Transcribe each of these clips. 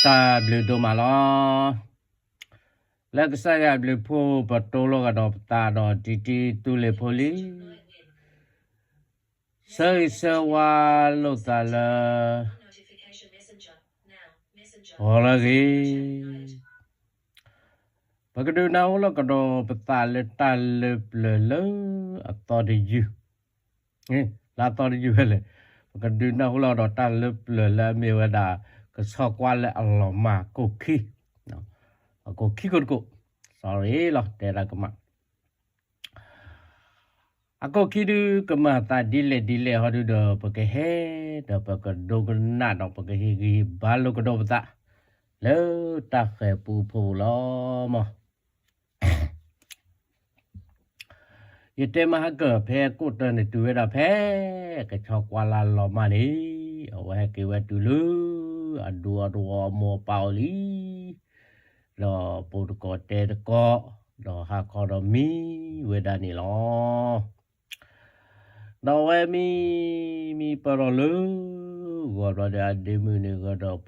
တၢ်ဘျုးဒိၣ်မးလီၤ. လၢကစၢ်ယွၤဘျုးဖှိၣ်ပတိလိာ်ကဒီးပသးဒီးတံတံသူလ့ၤဖိလံ, ဆၢဂ့ၤဆၢဝါလိာ်သးလၢ ဂီၤလၢအဂ့ၤ, ပကဒုးနၢ်ဟူလိာ်ကဒီးပသးလၢတၢ်လၢပျၢၤလၢအသီတယုၢ် လၢအသီတယုၢ်ဝဲလဲၣ်, ပကဒုးနၢ်ဟူလိာ်ဒီးတၢ်လၢပျၢၤလၢအမ့ၢ်ဝဲဒၣ် ကဆီကွၢ်လၢအလီၤမၢ်ကိၣ်ခံ, အကိၣ်ခံကိးတကိး, sorry လီၤ တဲဒၣ်ကမၣ်, အကိၣ်ခံဒုးကမၤသးဒ်လဲၣ်ဒ်လဲၣ်ဟီဒုဒီး ပကဟဲဒီးပကဒိကနၣ်ဒီးပကဟ့ၣ်ဂံၢ်ဟ့ၣ်ဘါလိာ်ကဒီးပသး လၢတၢ်ဃဲၤပူဖိလီၤမး. ယတဲမဟါကၢၢ်ဖဲကိးတၢၢ်န့ၣ်တုၤဝဲဒၣ်ဖဲ ကဆီကွၢ်လၢလီၤမၢ်န့ၣ်, အဝဲဟဲက့ၤဝဲတုၤလၢ အဒူအဒူအမိၢ်အပၢ်အိၣ်လံ, ဒီးပိာ်တကိးတဲတကိး, ဒီးဟးခီဒီးမံဝဲဒၣ်န့ၣ်လီၤ. ဒီးအဝဲမံ မံပၢၢ်ထီၣ်လၢ ဂီၤဘျီဒီးအဒ့မုၣ်န့ၣ်ဂၢၢ်ဒီးဖီတ့ၢ်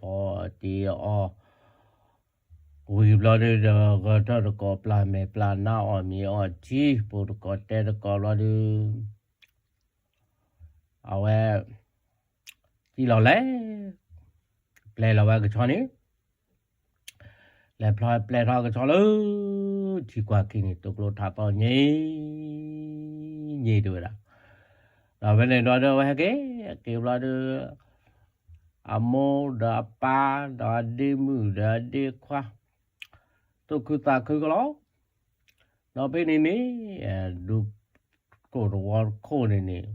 အီၤ ဝံၤဘျီဒုဒီး ဂၢၢ်ထီၣ်တကိးပျၢ်မဲာ်ပျၢ်နါအီၣ်မ့ၤအီထံ ပိာ်တကိးတဲတကိးဘျီဒု အဝဲ စံၣ်လီၤလဲၣ်, ပျဲလီၤဝဲကဆီန့ၣ်, လဲၤဖျီပျဲထီၣ်ကဆီလၢ ထံကွၢ်ခံန့ၣ် တိကျိထးသီၣ်ညါ ညါတဝဲဒၣ်, ဒီးဖဲန့ၣ်ဒီးဒုအဝဲဟဲက့ၤ က့ၤဘျီဒု အမိၢ်ဒီးအပၢ်ဒီးအဒ့မုၣ်ဒီးအဒ့ခွါ သူၣ်ခုသးခုကလီၤ. ဒီးဖဲန့ၣ်န့ၣ် ဒူခိၣ်တဝီခိၣ်န့ၣ်န့ၣ်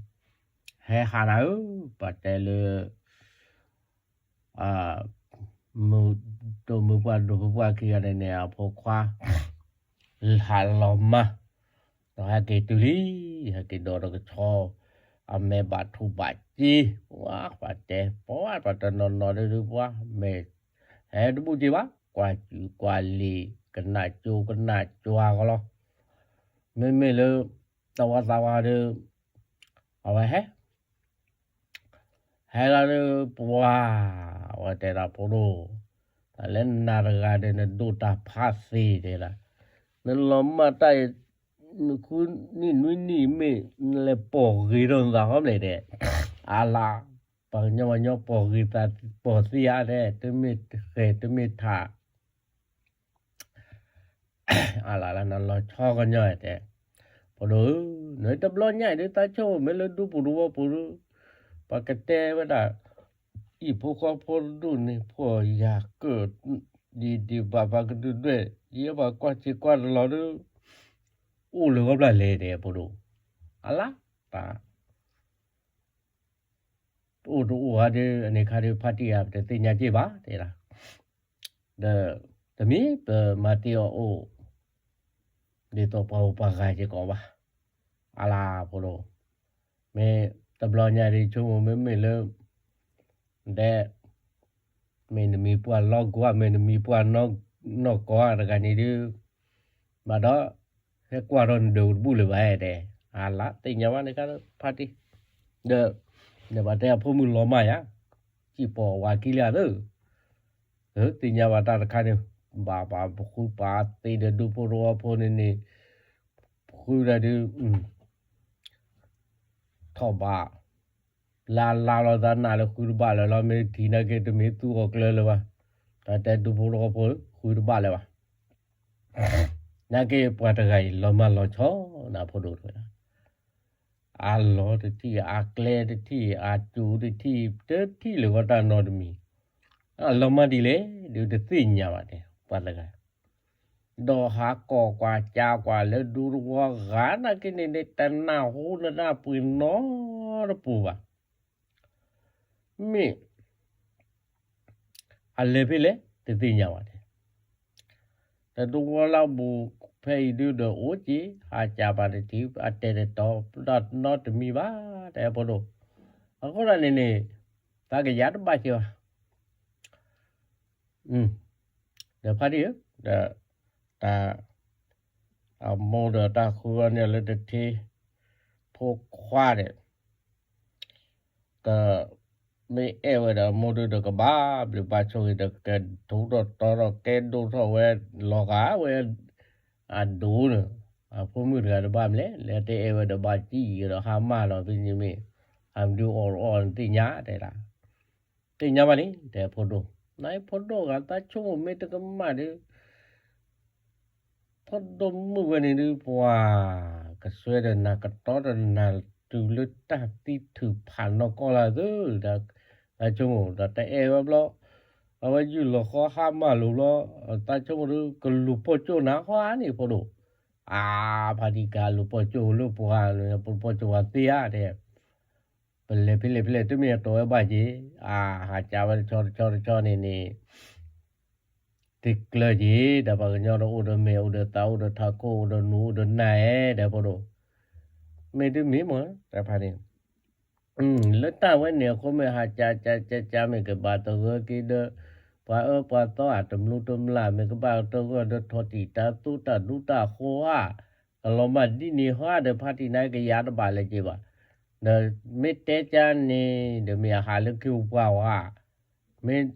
ဟဲဟးနၤဧၢ, ပှၤတဲလၢ ဒိၣ်မုၣ်ပှၢ်ဒိၣ်ဖိပှၢ်ခံဂၤန့ၣ်န့ၣ် အဖိခွါ ဟးလီၤမၢ်, ဒီးဟဲက့ၤတုၤလံ, ဟဲက့ၤဒီးတကဆီ အမဲာ်ဘၣ်ထူဘၣ်စ့, ဝါ ပှၤတဲ ပှၤပှၤတနီၤနီၤဒုဒုပှၤ မဲာ် ဟဲတဘူၣ်က့ၤဘၣ်, ကွၢ်စူၣ်ကွၢ်လံာ် ကနၣ်ကၠိကနၣ်ကၠွါကလီၤ. မ့မ့ၢ်လၢ တဝီသးဝါဒီး အဝဲဟဲ ဟဲလီၤဒီးပှၤ အဝဲတဲဒၣ်ဖိဒိၣ်, တၢ်လၢနၤတဂၤဒီးနဒိၣ်တၢ်ဖးသ့တဲဒၣ်, နလီၤမၢ်တၢ်အံၤ နဃုနံၣ်နွံနံၣ်မ့ၢ် နလဲၤပိာ်ဂ့ၤထီၣ်နသးဟီမ့ၢ်တဲ, အလါ ပှၤကညီပှၤညီပိာ်ဂ့ၤသးပိာ်သံဧါတဲ တမ့ၢ်ဃဲၤတမ့ၢ်ထး အလါလၢနလီၤ ဆီကညီတဲ, ဖိဒိၣ်ဧၢ, နတဘျီညါအံၤဒုး သးဆိကမိၣ်မ့ၢ်လၢဒူပူၤတဝီပူၤဒုး ပှၤကတဲဝဲဒၣ် အံၤဖိဃီဖိတဒူၣ်န့ၣ် ဖှီၣ်ယာ်ကၢၢ် ဒံးဒံးဘၣ်ဘၣ်ကဒုးဒွဲၣ် ယဲပှၤကွၢ်စ့ကွၢ်တလီၤဒုး အိၣ်လၢဂီၢ်ဘျၣ်လဲၣ်တဲ ဖိဒိၣ်, အလါ တၢ် ပအိၣ်တအိၣ်ဧါဒုး အန့ၣ်ခါဒုး ဖါတံၢ်ဧါ ပတသ့ၣ်ညါက့ၢ်ဘၣ်တဲဒၣ်, ဒီး တမ့ၢ်ပမၤတ့ၢ်အီၤအိၣ် ဒ်သိးပှၤဂၤစ့ၢ်ကီးဘၣ်, အလါဖိဒိၣ်, မ့ၢ်တဘျီညါဒုး ဆိကမိၣ်မ့မ့ၢ်လၢ ဒဲး မ့ၢ်နမံၤပှၢ်လီၢ်ကွၢ် မ့ၢ်နမံၤပှၢ်နီၢ်ကီၢ်တဂၤန့ၣ်ဒုး ဘၣ်ဒီး ဟဲကွၢ်ထီၣ်နဒၢးတဘူၣ်လၢၤဘၣ်တဲ, အလါသ့ၣ်ညါဘၣ်န့ၣ်ခါ ဖါတံၢ်, ဒီး နဘၣ်တဲအဖိမုၣ်လီၤမၢ်ယါ, စံၣ်ပိာ်ဝၤခံလၢအသၢ, သ့ၣ်ညါဘၣ်တၢ်တခါန့ၣ်, ဘၣ်ပှၤပဃုပှၤသ့ဒီးဒူဖိတဝီဖိန့ၣ်န့ၣ်, ပဃုဒၣ်ဒုး ထီၣ်ဘး လၢအလါလီၤသးနးလၢဃုတဘၣ်လၢာ်လီၤ မ့ၢ်ထံၣ်နာ်က့ တမ့ၢ်သူအီၤကျၢၤလၢၤဘၣ်, တၢ်တဲဒူဖိတဝီဖိ ဃုတဘၣ်လၢၤဘၣ်, နာ်က့ပှၤတဂၤအံၤ လီၤမၢ်လီၤဆီနၤဖိဒိၣ်တဝဲဒၣ်, အလီၢ်တထံၣ် အကျဲတထံၣ် အစူၤတထံၣ် တထံၣ်လၢၤဂီၢ်တၢ်နီတမံၤ, အလီၤမၢ်ဒ်လဲၣ် ဒုးတသ့ၣ်ညါဘၣ်တဲ ပှၤတဂၤ ဒီးဟးကိးကွၢ်ကၢ်ကွၢ်လၢဒူတဝီဂၤနာ်က့န့ၣ်န့ၣ် တနၢ်ဟူနနၢ်ပှ့ၤနီတပူၤဘၣ်, မ့ၢ် အလဲၤဖဲလဲၣ် တသ့ၣ်ညါဘၣ်တဲ, တဒူဝီလၢဘူးဖဲအံၤဒုဒီးအိၣ်က့ၤ ဟးကၢ်ဘၣ်တထံၣ် အတဲာ်တတီၤ ဒီးနီတမံၤဘၣ် တဲဖိဒိၣ်, အဃိဒၣ်န့ၣ်န့ၣ် သးကယၤတဘၣ်က့ၤဘၣ် ဒီးဖါတံၢ်ဧၢ, ဒီးတၢ် အမိၢ်ဒီးတၢ်ဃုအီၤန့ၣ်လၢတထံ ဖိခွါဒီး က မ့ၢ်အဲၣ်ဝဲဒီးမိၢ်ဒုဒီးကဘၣ်ဘျုးဘၣ်ဆိၣ်ဂ့ၤဒီးကဲထူးထီၣ်တီထီၣ်ကဲဒိၣ်ထီၣ်ဝဲလီၤဂာ်ဝဲ အဒိၣ်န့ၣ် အဖိမုၣ်တဂၤတဘၣ်မလဲၣ် လဲၤတအဲၣ်ဝဲဒီးဘၣ်ကံၣ်အံၤဒီးဟါမၢ်လီၤ ဖဲန့ၣ်မ့ၢ် ဟးမဒုးအီၣ်အီၣ်နသ့ၣ်ညါတဲဒၣ် သ့ၣ်ညါဘၣ်န့ၣ် တဲဖိဒိၣ် နဖိဒိၣ်ဂၤသးဆိကမိၣ်မ့ၢ်တကမၣ်ဒီး ဖိဒိၣ်မုၣ်ဝဲန့ၣ်ဒုး ပှၤကစွဲဒီးနၤကတီဒီးနၤတုၤလၢတၢ်သံထုးဖးနီၢ်ကီၢ်လၢသု သးဆိကမိၣ်ဒီးတအဲၣ်ဝဲဘျီ အဝဲယုၢ်လီၤဃီဟါမၢ်လိာ်ဘျီ သးဆိကမိၣ်ဒုး ကလူၤပိာ်ကၠိၣ်နၤဟီဧါန့ၣ်ဖိဒိၣ် အါ ဖါတံၢ်ကလူၤပိာ်ကၠိၣ်လၢပှၤ ပိာ်ကၠိၣ်ပှၤသ့ဧါတဲ ပလဲၤဖဲလဲၣ်ဖဲလဲၣ် တမ့ၢ်အတီၢ်ဝဲဘၣ်က့ၤ အါ ဟးကးဝဲတဆီတဆီတဆီန့ၣ်န့ၣ် သ့ကျၢၤက့ၤ ဒီးပှၤကညီဒီးအိၣ်ဒီးမဲာ်အိၣ်ဒီးသးအိၣ်ဒီးထးခိၣ်အိၣ်ဒီးနူၤအိၣ်ဒီးနၢ်ဧဲ ဒီးဖိဒိၣ် မ့ၢ်တမ့ၢ်မ့ၢ်တဖၣ်န့ၣ် လၢတၢ်ဝဲန့ၣ်အဃိမ့ၢ်ဟးကးကးကးကးမ့ၢ်ကဘၣ်သဂၢၢ်က့ၤဒီး ပှၤအၢပှၤသီအတမျိးတမျာ် မ့ၢ်ကဘၣ်သဂၢၢ်ဒီးထီၣ်တံၢ်တၢ်သူတၢ်ဒူတၢ်ဃိဧါ ကလီၤမၢ်ဒ်န့ၣ်ဟီဧါ ဒီးဖါတံၢ်န့ၣ်ကယၤတဘၣ်လၢၤက့ၤဘၣ် ဒီးမ့ၢ်တဲကါန့ၣ် ဒီးမ့ၢ်အဟးလၢက့ၤပှၤဧါ မ့ၢ်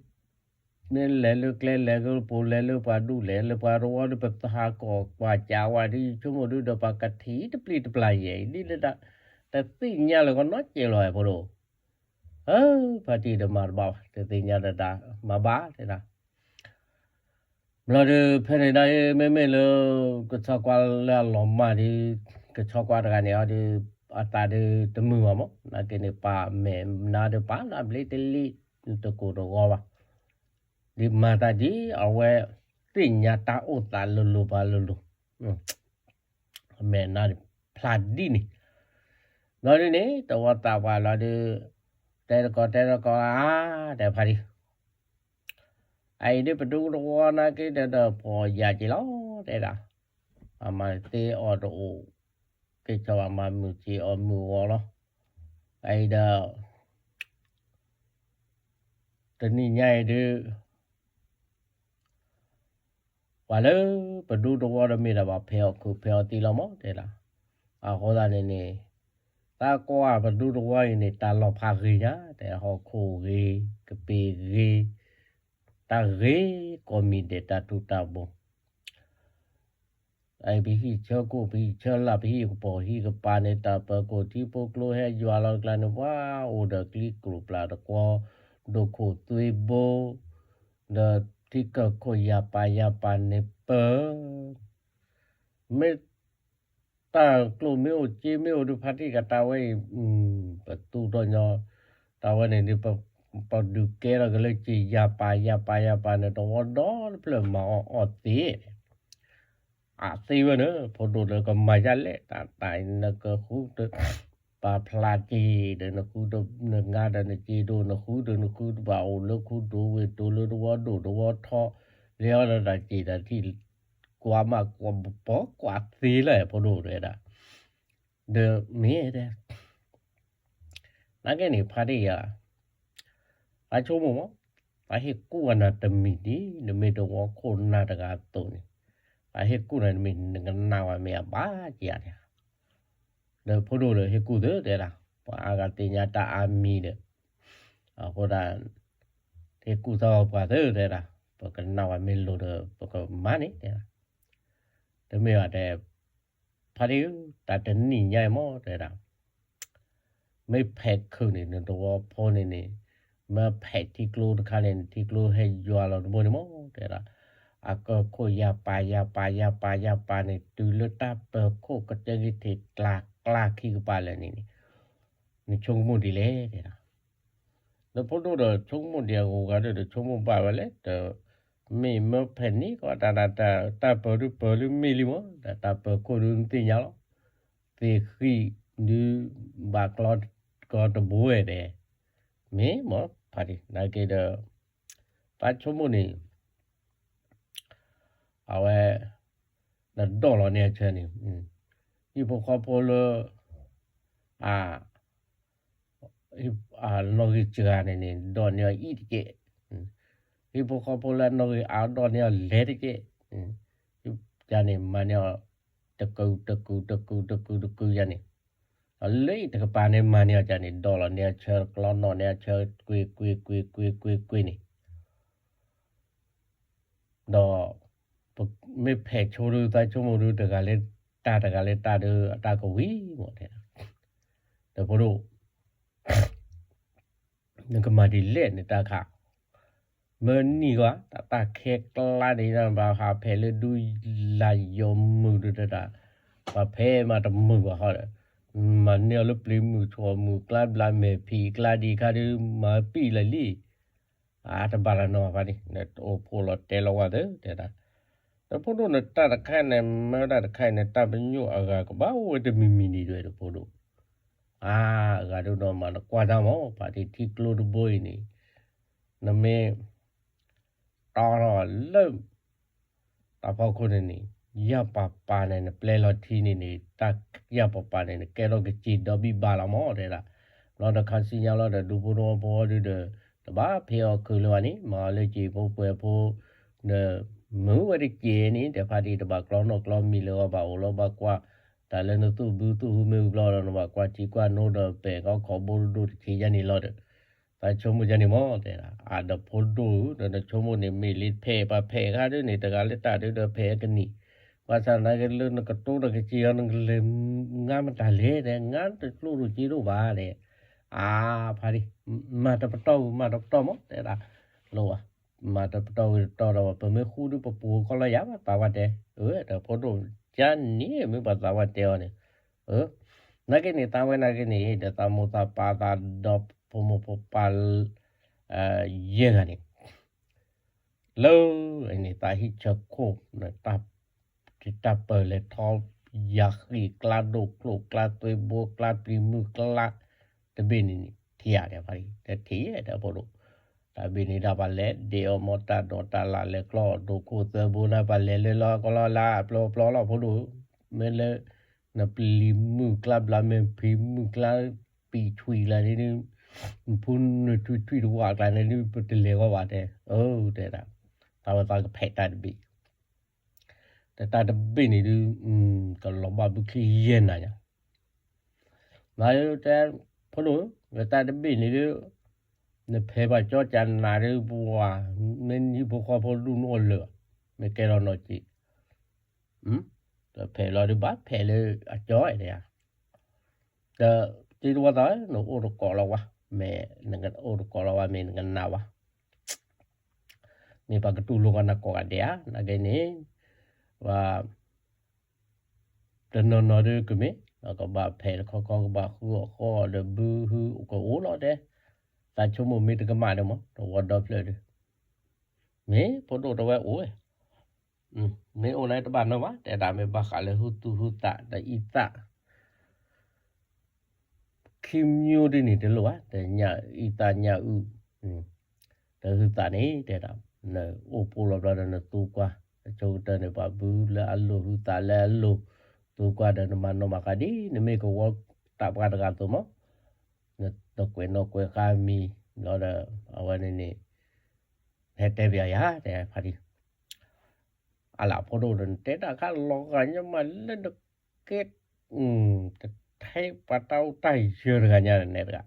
မ့ၢ်လဲၤလၢကျဲလဲၤလၢပူၤ လဲၤလၢပှၤဒူၣ် လဲၤလၢပှၤတဝီဒီး ပသးဟးကိးကွၢ်ကးဝဲဒ်ယဆိကမိၣ်ဒုးဒီး ပှၤကထံၣ်တပျံၤတပျၢ်ယဲၢ် ဒ်လၢတၢ် တသ့ၣ်ညါလၢၤကနီၢ်ကဲလီၤဖိဒိၣ် အၢ ဖါတံၢ်ဒီးမၤတဘၣ်ဘၣ် တသ့ၣ်ညါဒီးတၢ် မၤဘၣ်တဲဒၣ် ဘျီဒီးဖဲန့ၣ်ဒၣ်အံၤ မ့မ့ၢ်လၢ ကဆီကွၢ်လၢအလီၤမၢ်ဒီး ကဆီကွၢ်တဂၤန့ၣ်အီၤဒီး အသးဒီးတမုာ်ဘၣ်မး နာ်က့န့ၣ် ပာ်မဲာ်နါဒီးပာ်လၢအဘျ့တလံၣ် တကိၢ်တဂီၤဘၣ် ဒ်မၤသးဒ်အဝဲ သ့ၣ်ညါတၢ်အိၣ်သးလိၤလိၤပှၤလိၤလိၤ မဲာ်နါဒီးဖျါဒ်န့ၣ် ဘျီဒ်န့ၣ် တဝီသးပှၢ်လီၤဒီး တဲတကိးတဲတကိးဧါ တဲဖါတံၢ် အအံၤဒ်ပဒူတဝီနာ်က့ဒီး ဒီးပှၤယၤက့ၤလီၤ တဲဒၣ် အမၤသ့အီၤတအိၣ် က့ၤဆီဘၣ်မၤမုာ်က့ၤအီၤမုာ်ဂီၤလီၤ အအံၤဒီး တနံၤညါအံၤဒုး ပှၤလၢပဒူတဝီဒီးမ့ၢ်ဒၣ်ဘၣ်ဖဲးအီၣ်ခုးဖဲးအီၣ်သံလီၤမး တဲဒၣ် အဃိသတးန့ၣ်န့ၣ် သးကွၢ်ပဒူတဝီအံၤန့ၣ် တၢ်လီၤဖးဂ့ၤညါ တဲဟီၣ်ခိၣ်ဂ့ၤ ကပ့ၤဂ့ၤ တၢ်ဂ့ၤကိးမံၤဒဲး တၢ်ထူးတၢ်ဘိ ပဟံၣ်ဆၢကိၣ် ပဟံၣ်ဆၢလၢ် ပဟံၣ်ကပီၤဟံၣ်ကပၤန့ၣ် တၢ်ပၢၤခိၣ်ထံဖိကျိဟဲယွၤလီၤတကျါန့ၣ် ပှၤအိၣ်ဒီးကျံကျိၤပျၢ်တကွီ ဒိၣ်ခိၣ်သွ့ဘိ ဒီးထံကၢၢ်ခိၣ်ယၤပၤယၤပၤန့ၣ်ပၢၤ မ့ၢ်တၢ်ကျိၣ်မ့ၢ်အိၣ်စ့မ့ၢ်အိၣ်ဒီးဖါတံၢ်ကတၢ်ဝဲအံၤ ပသူၣ်ထီၣ်ညီ တၢ်ဝဲန့ၣ်ဒ် ပဒုးကဲထီၣ်က့ၤလၢစ့ယၤပၤယၤပၤယၤပၤန့ၣ် တဝီဒီတဖျၢၣ်မၤအီၣ်အီၣ်သ့ အသ့ဝဲန့ၣ် ဖိဒိၣ်ဒီးကမၤယါလဲၣ် တၢ်တၢ်အံၤနကဃု ပာ်ဖျါက့ၤဒီး နဃုတနငါဒီးနစ့ဒိၣ် နဃုဒီးနဃုတဘၣ်အိၣ်လၢခူဒိၣ်ဝ့ၢ်ဒိၣ်လၢတဝီဒိၣ်တဝီထီ လဲၤအီၤဒီးတၢ်စ့တၢ်ထံၣ် ကွၢ်မးကွၢ်ပီကွၢ်သ့လၢဖိဒိၣ်တဲဒၣ် ဒီးမ့ၢ်တဲ နာ်က့န့ၣ် ဖါတံၢ်ယၤ သးဆိကမိၣ်မး သးဟ့ၣ်ကူၣ်အနၤတမံၤဒ် နမ့ၢ်တဝီခိၣ်နၢ်တဂၤအသိးန့ၣ် သးဟ့ၣ်ကူၣ်နၤတမံၤ နကနၣ်ဝဲမ့ၢ်အဘၣ်ကယၤန့ၣ် ဒီးဖိဒိၣ်ဒီးဟ့ၣ်ကူၣ်သ့တဲဒၣ် ပှၤအါဂၤသ့ၣ်ညါတၢ်အါမံၤဒီး အဃိဒၣ် ဟ့ၣ်ကူၣ်သးပှၢ်သ့တဲဒၣ် ပကနၣ်ဝဲမ့ၢ်လိၤဒီး ပကမၤန့ၣ်တဲဒၣ် တမ့ၢ်ဘၣ်တဲ ဖါတံၢ်ဧၢ တၢ်တနံၣ်ညါအံၤမး တဲဒၣ် မ့ၢ်ဖဲးခုးန့ၣ် နတဝီဖိန့ၣ်န့ၣ် မ့ၢ်ဖဲးထံကျိတခါန့ၣ် ထံကျိဟဲယွၤလီၤတဘိန့ၣ်မး တဲဒၣ် အကၢၢ်ခိၣ်ယၤပၤယၤပၤယၤပၤယၤပၤန့ၣ် တုၤလၢတၢ်ပၢၤခိၣ်ကတၢၢ်ဂံၢ်ထံးကျါကျါခံကပၤလၢာ်န့ၣ်န့ၣ် နဆိကမိၣ်ဒ်လဲၣ်တဲဒၣ် ဒီးဖိဒိၣ်ဒီးဆိကမိၣ်ဒံးအဂုၤအဂၤဒီး ဆိကမိၣ်ဘၣ်ဝဲလဲၣ်ဒီး မ့ၢ်မၢဖဲးန့ၣ်ကီးတၢ်တၢ် တၢ်ပၢၤဒုးပၢၤလၢမ့ၢ်လံမး တၢ်ပၢၤခိၣ်ဒုးနသ့ၣ်ညါလီၤ သ့ၣ်ဃံၣ်ဒုးဘၣ်ကျီကီတဘိဝဲဒဲး မ့ၢ်မၢဖါတံၢ် နာ်က့ဒီး သးဆိကမိၣ်န့ၣ် အဝဲ နဒိးလီၤန့ၢ်အဆၢန့ၣ် ဟံၣ်ဖိဃီဖိလၢ အ အနီၣ်ဂံၢ်စှၤန့ၣ်န့ၣ် ဒိးန့ၢ်အီၤအံၤတက့ၢ်. ဟံၣ်ဖိဃီဖိလၢအနီၣ်ဂံၢ်အါဒိးန့ၢ်အီၤလဲၤတက့ၢ်. ယၤန့ၣ် မၤန့ၢ်အီၤ တကုာ်တကုာ်တကုာ်တကုာ်တကုာ်ယၤန့ၣ် ဒီးလၢအံၤတကပၤန့ၣ်မၤန့ၢ်အီၤကန့ၣ် ဒီးလီၤန့ၢ်အဆၢ ကျီနီၣ်န့ၢ်အဆၢ ကွ့ၢ်ကွ့ၢ်ကွ့ၢ်ကွ့ၢ်ကွ့ၢ်ကွ့ၢ်န့ၣ် ဒီး မ့ၢ်ဖဲးဆိဒုး သးဆိကမိၣ်ဒုး တဂၤလၢတၢ်တဂၤလၢတၢ်ဒုး အတၢ်ကဝံၤမးတဲဒၣ်, ဒီးဖိဒိၣ် နကမၤဒ်လဲၣ်န့ၣ်တၢ်ခါ, မၢနံၣ်ဂီၢ် တၢ်တၢ်ခဲကျါန့ၣ် ဘၣ်ဟးဖဲးလၢဒူလၢယိၤမုာ်ဒုးတၢ်, ပှၤဖဲးမးတမုာ်ဘၣ်ဃီဒီး, မၤန့ၢ်အီၤလၢပျံၤမုၢ်ဆီၣ်မုၢ်ကျါဘျါမဲာ်ဖံးကျါဒံးခါဒုး မၤပံာ်လၢလံ အတဘၣ်တၢ်နီၤဖးန့ၣ် နအိၣ်ဖှိၣ်လီၤတဲလီၤဝဲသ့တဲဒၣ်, ဒီးဖိဒိၣ်နတၢ်တခါန့ၣ် မၢတၢ်တခါအံၤန့ၣ် တၢ်ပညိၣ်အဂၤကဘၣ်အိၣ်ဝဲတမံၤမံၤဒံးဒွဲၣ်ဒီးဖိဒိၣ်, အါ အဂၤဒုးဒီးမၤနကွၢ်တၢ်မး ပှၤဒ်ထံကျိတဘိအံၤန့ၣ်, နမ့ၢ် တီထီၣ်လၢ တၢ်ဖီခိၣ်န့ၣ်န့ၣ်, ယၢ်ပၤပၤန့ၣ် နပျဲလီၤထံန့ၣ်န့ၣ်, တၢ်ယၢ်ပၤပၤန့ၣ် နကဲထီၣ်ကစ့ၢ်ဒီဘံၣ်ဘၣ်လီၤမးတဲဒၣ်, ဘျီဒီးခါဆူညါလီၤဒီး ဒူဖိသဝီဖိဒုးဒီး တဘၣ်ဖဲးအီၣ်ခုးလၢၤဘၣ်န့ၣ် မၤအီၤလၢက့ၤဖိပှဲၤဖိ ဒီး မုာ်ဝဲတက့ၢ်န့ၣ် တဖါတံၢ်တဘၣ်ကျီနီၣ်ကျီမံၤလၢၤဘၣ် အိၣ်လီၤဘၣ်ကွၢ် တၢ်လၢနသူၣ်ဘုသူၣ်ဟုမ့ၢ်ဘျီဒီး နဘၣ်ကွၢ်ထံကွၢ်နိဒီး ပဲာ်ကီခီဘိဒိၣ်တဆံယါန့ၣ်လီၤဒီး သးဆိကမိၣ်ယါန့ၣ်မးတဲဒၣ်, အဒီးဖိဒိၣ်ဧၢ ဒီးနဆိကမိၣ်န့ၣ် မ့ၢ်လၢဖဲးပှၤဖဲးခါဒုးန့ၣ် တဂၤလၢတၢ်ဒုးဒီးဖဲးအကနံၣ်, ဘၣ်ဆၣ်သနာ်က့လၢနကတိၤဒီးကစ့ၢ်အီၤ နကလဲၤငါမတၤလဲၣ်တဲ ငါတကျိၣ်ဒိၣ်စ့ဒိၣ်ဘၣ်တဲ, အါဖါဒံၣ်, မၤတပတီၢ်ဝံၤ မၤတပတီၢ်မးတဲဒၣ်, လိၣ်ဘၣ်, မၤတပတီၢ်ဝံၤတတီၢ်ဒီး ပမ့ၢ်ဃူဒုးပပူၤကီၢ်လီၤယၤဘၣ် သးဝဲတဲ, အၢ ဒီးဖိဒိၣ် ကန့ၣ်မ့ၢ်ပှၤသးဝဲတဲအီၤန့ၣ်, အၢ နာ်က့န့ၣ် သးဝဲနာ်က့န့ၣ် ဒီးသးမိၢ်သးပၢ်သးဒီးဖိမိၢ်ဖိပၢ် ယဲၢ်ဂၤန့ၣ် လၢန့ၣ် သးဟံၣ်ဆၢခိၣ် တၢ်ပၢၢ်လဲၤထီၣ် ယၤဃံၣ်ကျါဒိၣ်ကျိၣ်ကျါသွ့ဘိကျါပျံၤမုၢ်ကျါ တဘ့ၣ်န့ၣ်န့ၣ် ထံၣ်ယၤဒဲးဖါဒံၣ် တထံၣ်ယဲၢ်ဒီးဖိဒိၣ်, တၢ်ဘ့ၣ်န့ၣ်ဒၣ်ပှၤလဲၤဒ့အီၤမ့ၢ်တၢ်ဒိးတၢ်လၢ်လဲၤကျီအီၤဒိၣ်ခိၣ်သၢဘိန့ၣ် ပှၤလဲၤလၢလီၤကီလီၤလၢအပျီပျီလီၤဖိဒိၣ်, မ့ၢ်လၢ နပျံၤမုၢ်ကျါဘျါ မ့ၢ်ဖံးမုၢ်ကျါ ပံာ်ဆွံၣ်ကျါန့ၣ်ဒုး, နဖုနုာ်ထွံၣ်ထွံၣ်တဝၣ်ကျါန့ၣ်ဒုး ပတလဲၤဂီၢ်ဘၣ်တဲ, အၢ တဲဒၣ်, သးဝဲသးကဖဲးတၢ်တဘ့ၣ်, တၢ်တဘ့ၣ်န့ၣ်ဒုး, ကလီၤဘၣ်ဘုချံယဲၢ်နၤညါ, မ့ၢ်တဲ, ဖိဒိၣ်, တၢ်တဘ့ၣ်န့ၣ်ဒုး, နဖဲးပှၤကၠီကနၤဒုးပှၤ, မ့ၢ်နဟံၣ်ဖိဃီဖိဒူၣ်နအိၣ်လၢာ်, မ့ၢ်ကဲထီၣ်နီၢ်ကံၣ် တဖဲးလီၤဒုးဘၣ်ဖဲးလၢအကၠီတဲဧါ, ဒီးတံၤတဝီသး နအိၣ်တကိးလီၤဝဲ, မ့ၢ်နအိၣ်တကိးလီၤဝဲမ့ၢ်နကနၣ်ဝဲ, မ့ၢ်ပှၤကတူၢ်လိာ်ကနၢ်ကိးဂၤဒဲးဧါ, နာ်က့န့ၣ်, ဝဲ တနီၤနီၤဒုးကမ့ၢ်, ဒီးကဘၣ်ဖဲးတခီခီ ကဘၣ်ဃုအီၣ်ဃီအီၣ်ဒီးဘုဟုကအိၣ်လီၤတဲ, သးဆိကမိၣ်မ့ၢ်တကမၣ်ဒီးမး တဝီဒီဖျၢၣ်ဒုး, မ့ၢ်ဖိဒိၣ်တဝဲအိၣ်ဝဲ, မ့ၢ်အိၣ်လၢတဘၣ်နီဘၣ် တဲဒၣ်မ့ၢ်ဘၣ်ဃးလၢဟုသူၣ်ဟုသးဒီးအံသၣ် ခံမျိုးဒ်န့ၣ်တလိၣ်ဘၣ်, တညၣ်အံသၣ်ညၣ်အုၣ်, တဟုသးန့ၣ် တဲဒၣ်, နအိၣ်ဖှိၣ်လီၤဘျီဒီးနသူကွၢ်, အဆိကတၢၢ်န့ၣ် ပှၤဘုလၢအလိၤဟုသးလၢအလိၤ, သူကွၢ်ဒီးနမၤနီၣ်မၤဃါဒ် နမ့ၢ်ကဝီၤတၢ်ပှၢ်တဂၤအသိးမး, နကွဲးနီၣ်ကွဲးဃါမံၤ, ဘျီဒီး အဝဲန့ၣ်န့ၣ်, ဟဲတဲပၠးယၤ တဲဖါတံၢ် အလၢဖိဒိၣ်ဒီး နတဲတၢ်ခါလီၤဂာ်ညါမးလၢနကဲ, တထဲပှၤတၢ်အိၣ်တၢ်ယၢၤတဂၤညါန့ၣ်တဂၤ,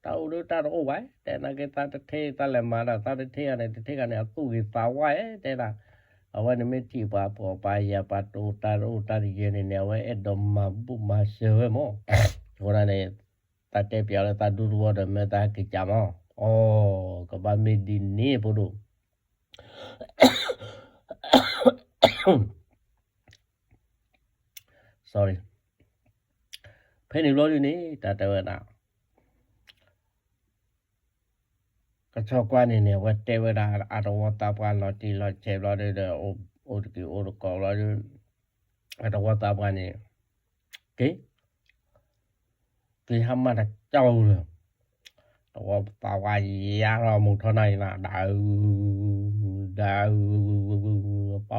တၢ်အိၣ်ဒုးတၢ်တအိၣ်ဘၣ်, တဲနာ်က့သးတထဲသးလဲၤမၤဒၣ်သးတထဲဂၤန့ၣ် တထဲဂၤန့ၣ် အသူၣ်ဂ့ၤသးဝါဧါ တဲဒၣ်, အဝဲန့ၣ်မ့ၢ်ထံၣ်ပှၤဖှီၣ်ပှၤယာ်ပှၤတအိၣ်တၢ်တအိၣ်တၢ်တယၢၤန့ၣ်န့ၣ် အဝဲအဲၣ်ဒိးမၤဘူၣ်မၤစၢၤဝဲမး, အဃိန့ၣ် သးတဲပၠးလၢသးဒူသဝီဒီးမ့ၢ်သးဟဲက့ၤကၠးမး, အိ, ကဘၣ်မ့ၢ်ဒ်န့ၣ်ဖိဒိၣ် sorry, ဖဲန့ၣ်ဘျီဒ်န့ၣ် တၢ်တဲဝဲဒၣ်, ကဆီကွၢ်န့ၣ်န့ၣ် အဝဲတဲဝဲဒၣ် အတဝီသးပှၢ်လီၤတံၢ်လီၤဆဲးဘျီဒီး အိၣ်တက့ၢ်အိၣ်တကိးဘျီဒီး အတဝီသးပှၢ်န့ၣ် က့ၤ က့ၤဟါမၢ်တကၠီလၢ တဝီသးပှၢ်ယါထီၣ်မိၢ်ထီၣ်နၢ်အံၤနၤ ဒၣ် ဒၣ် ပ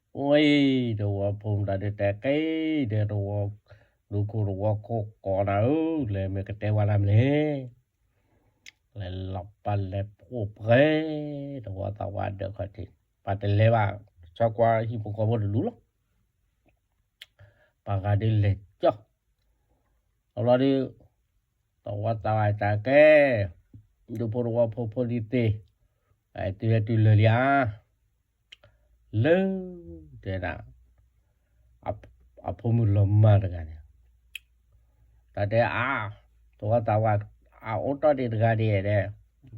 ပ ဝဲ တဝီဖိမတၤဒုးတဲက့ၤ ဒီးတဝီ ဒူခိၣ်တဝီခိၣ်ကိးနၤဧၢ လဲၤမ့ၢ်ကတဲဝဲနၤမလဲၣ် လဲၤလီၤပာ်လဲၤဖှိၣ်ပှဲၤ တဝီသးပှၢ်ဒၢးခီၣ်ထံး ပှၤတလဲၤဘၣ် ဆီကွၢ်ဟံၣ်ဖိဃီဖိတဒူၣ်လီၤ. ပှၤဂၤဒုးလဲၤကၠီ, အဘျီဒီး သဝီသးဝးတၢ်ကဲ, ဒူဖိသဝီဖိဖိဒံးသ့ၣ်, တုၤဟဲတုၤလၢာ်လံဧါ, လၢ, တဲဒၣ်, အဖိမုၣ်လီၤမၢ်တဂၤန့ၣ်, တၢ်တဲအါ, သဝီသးဝး, အအိၣ်တီၢ်ဒံးတဂၤဒံး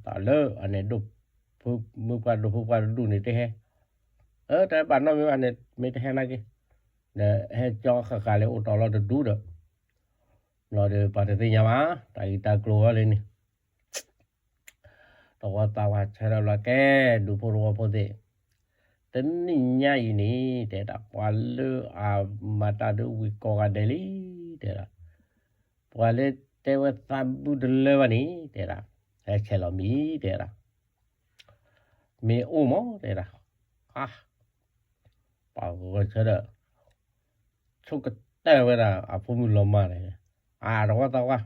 ဧါ, တၢ်လၢအန့ၣ်ဒိၣ်, မုၢ်ပှၢ်ဒိၣ်ဖိပှၢ်တဒူၣ်န့ၣ်တဟဲ, အၢ တၢ်ဘၣ်နီတမံၤဘၣ်န့ၣ် မ့ၢ်တဟဲနာ်က့, ဒီးဟဲကၠီဃၣ်ဃၣ်လၢအိၣ်တီၢ်လီၤတဒူၣ်ဒီး, ဘျီဒီးပှၤတသ့ၣ်ညါဘၣ် တၢ်ဂ့ၢ်တၢ်ကျိၤအီၤလံန့ၣ် သဝီသးဝးဆၢထၢၣ်လီၤကဲ, ဒူဖိသဝီဖိသ့ၣ်, တနံၣ်ညါအံၤန့ၣ် တဲဒၣ် ပှၤလၢအမၤတၢ်ဒုးဝံၤကိးဂၤဒဲးလံ, တဲဒၣ်, ပှၤလၢတဲဝဲသးဘုတလၢဘၣ်န့ၣ် တဲဒၣ်, ဟဲဆဲးလီၤမံၤ တဲဒၣ်, မ့ၢ်အိၣ်မး တဲဒၣ်, ဟါ, ပှၤဂီၤဆၢထၢၣ် ဆိကတၢၢ်ဝဲဒၣ် အဖိမုၣ်လီၤမၢ်န့ၣ်, အသဝီသးဝး,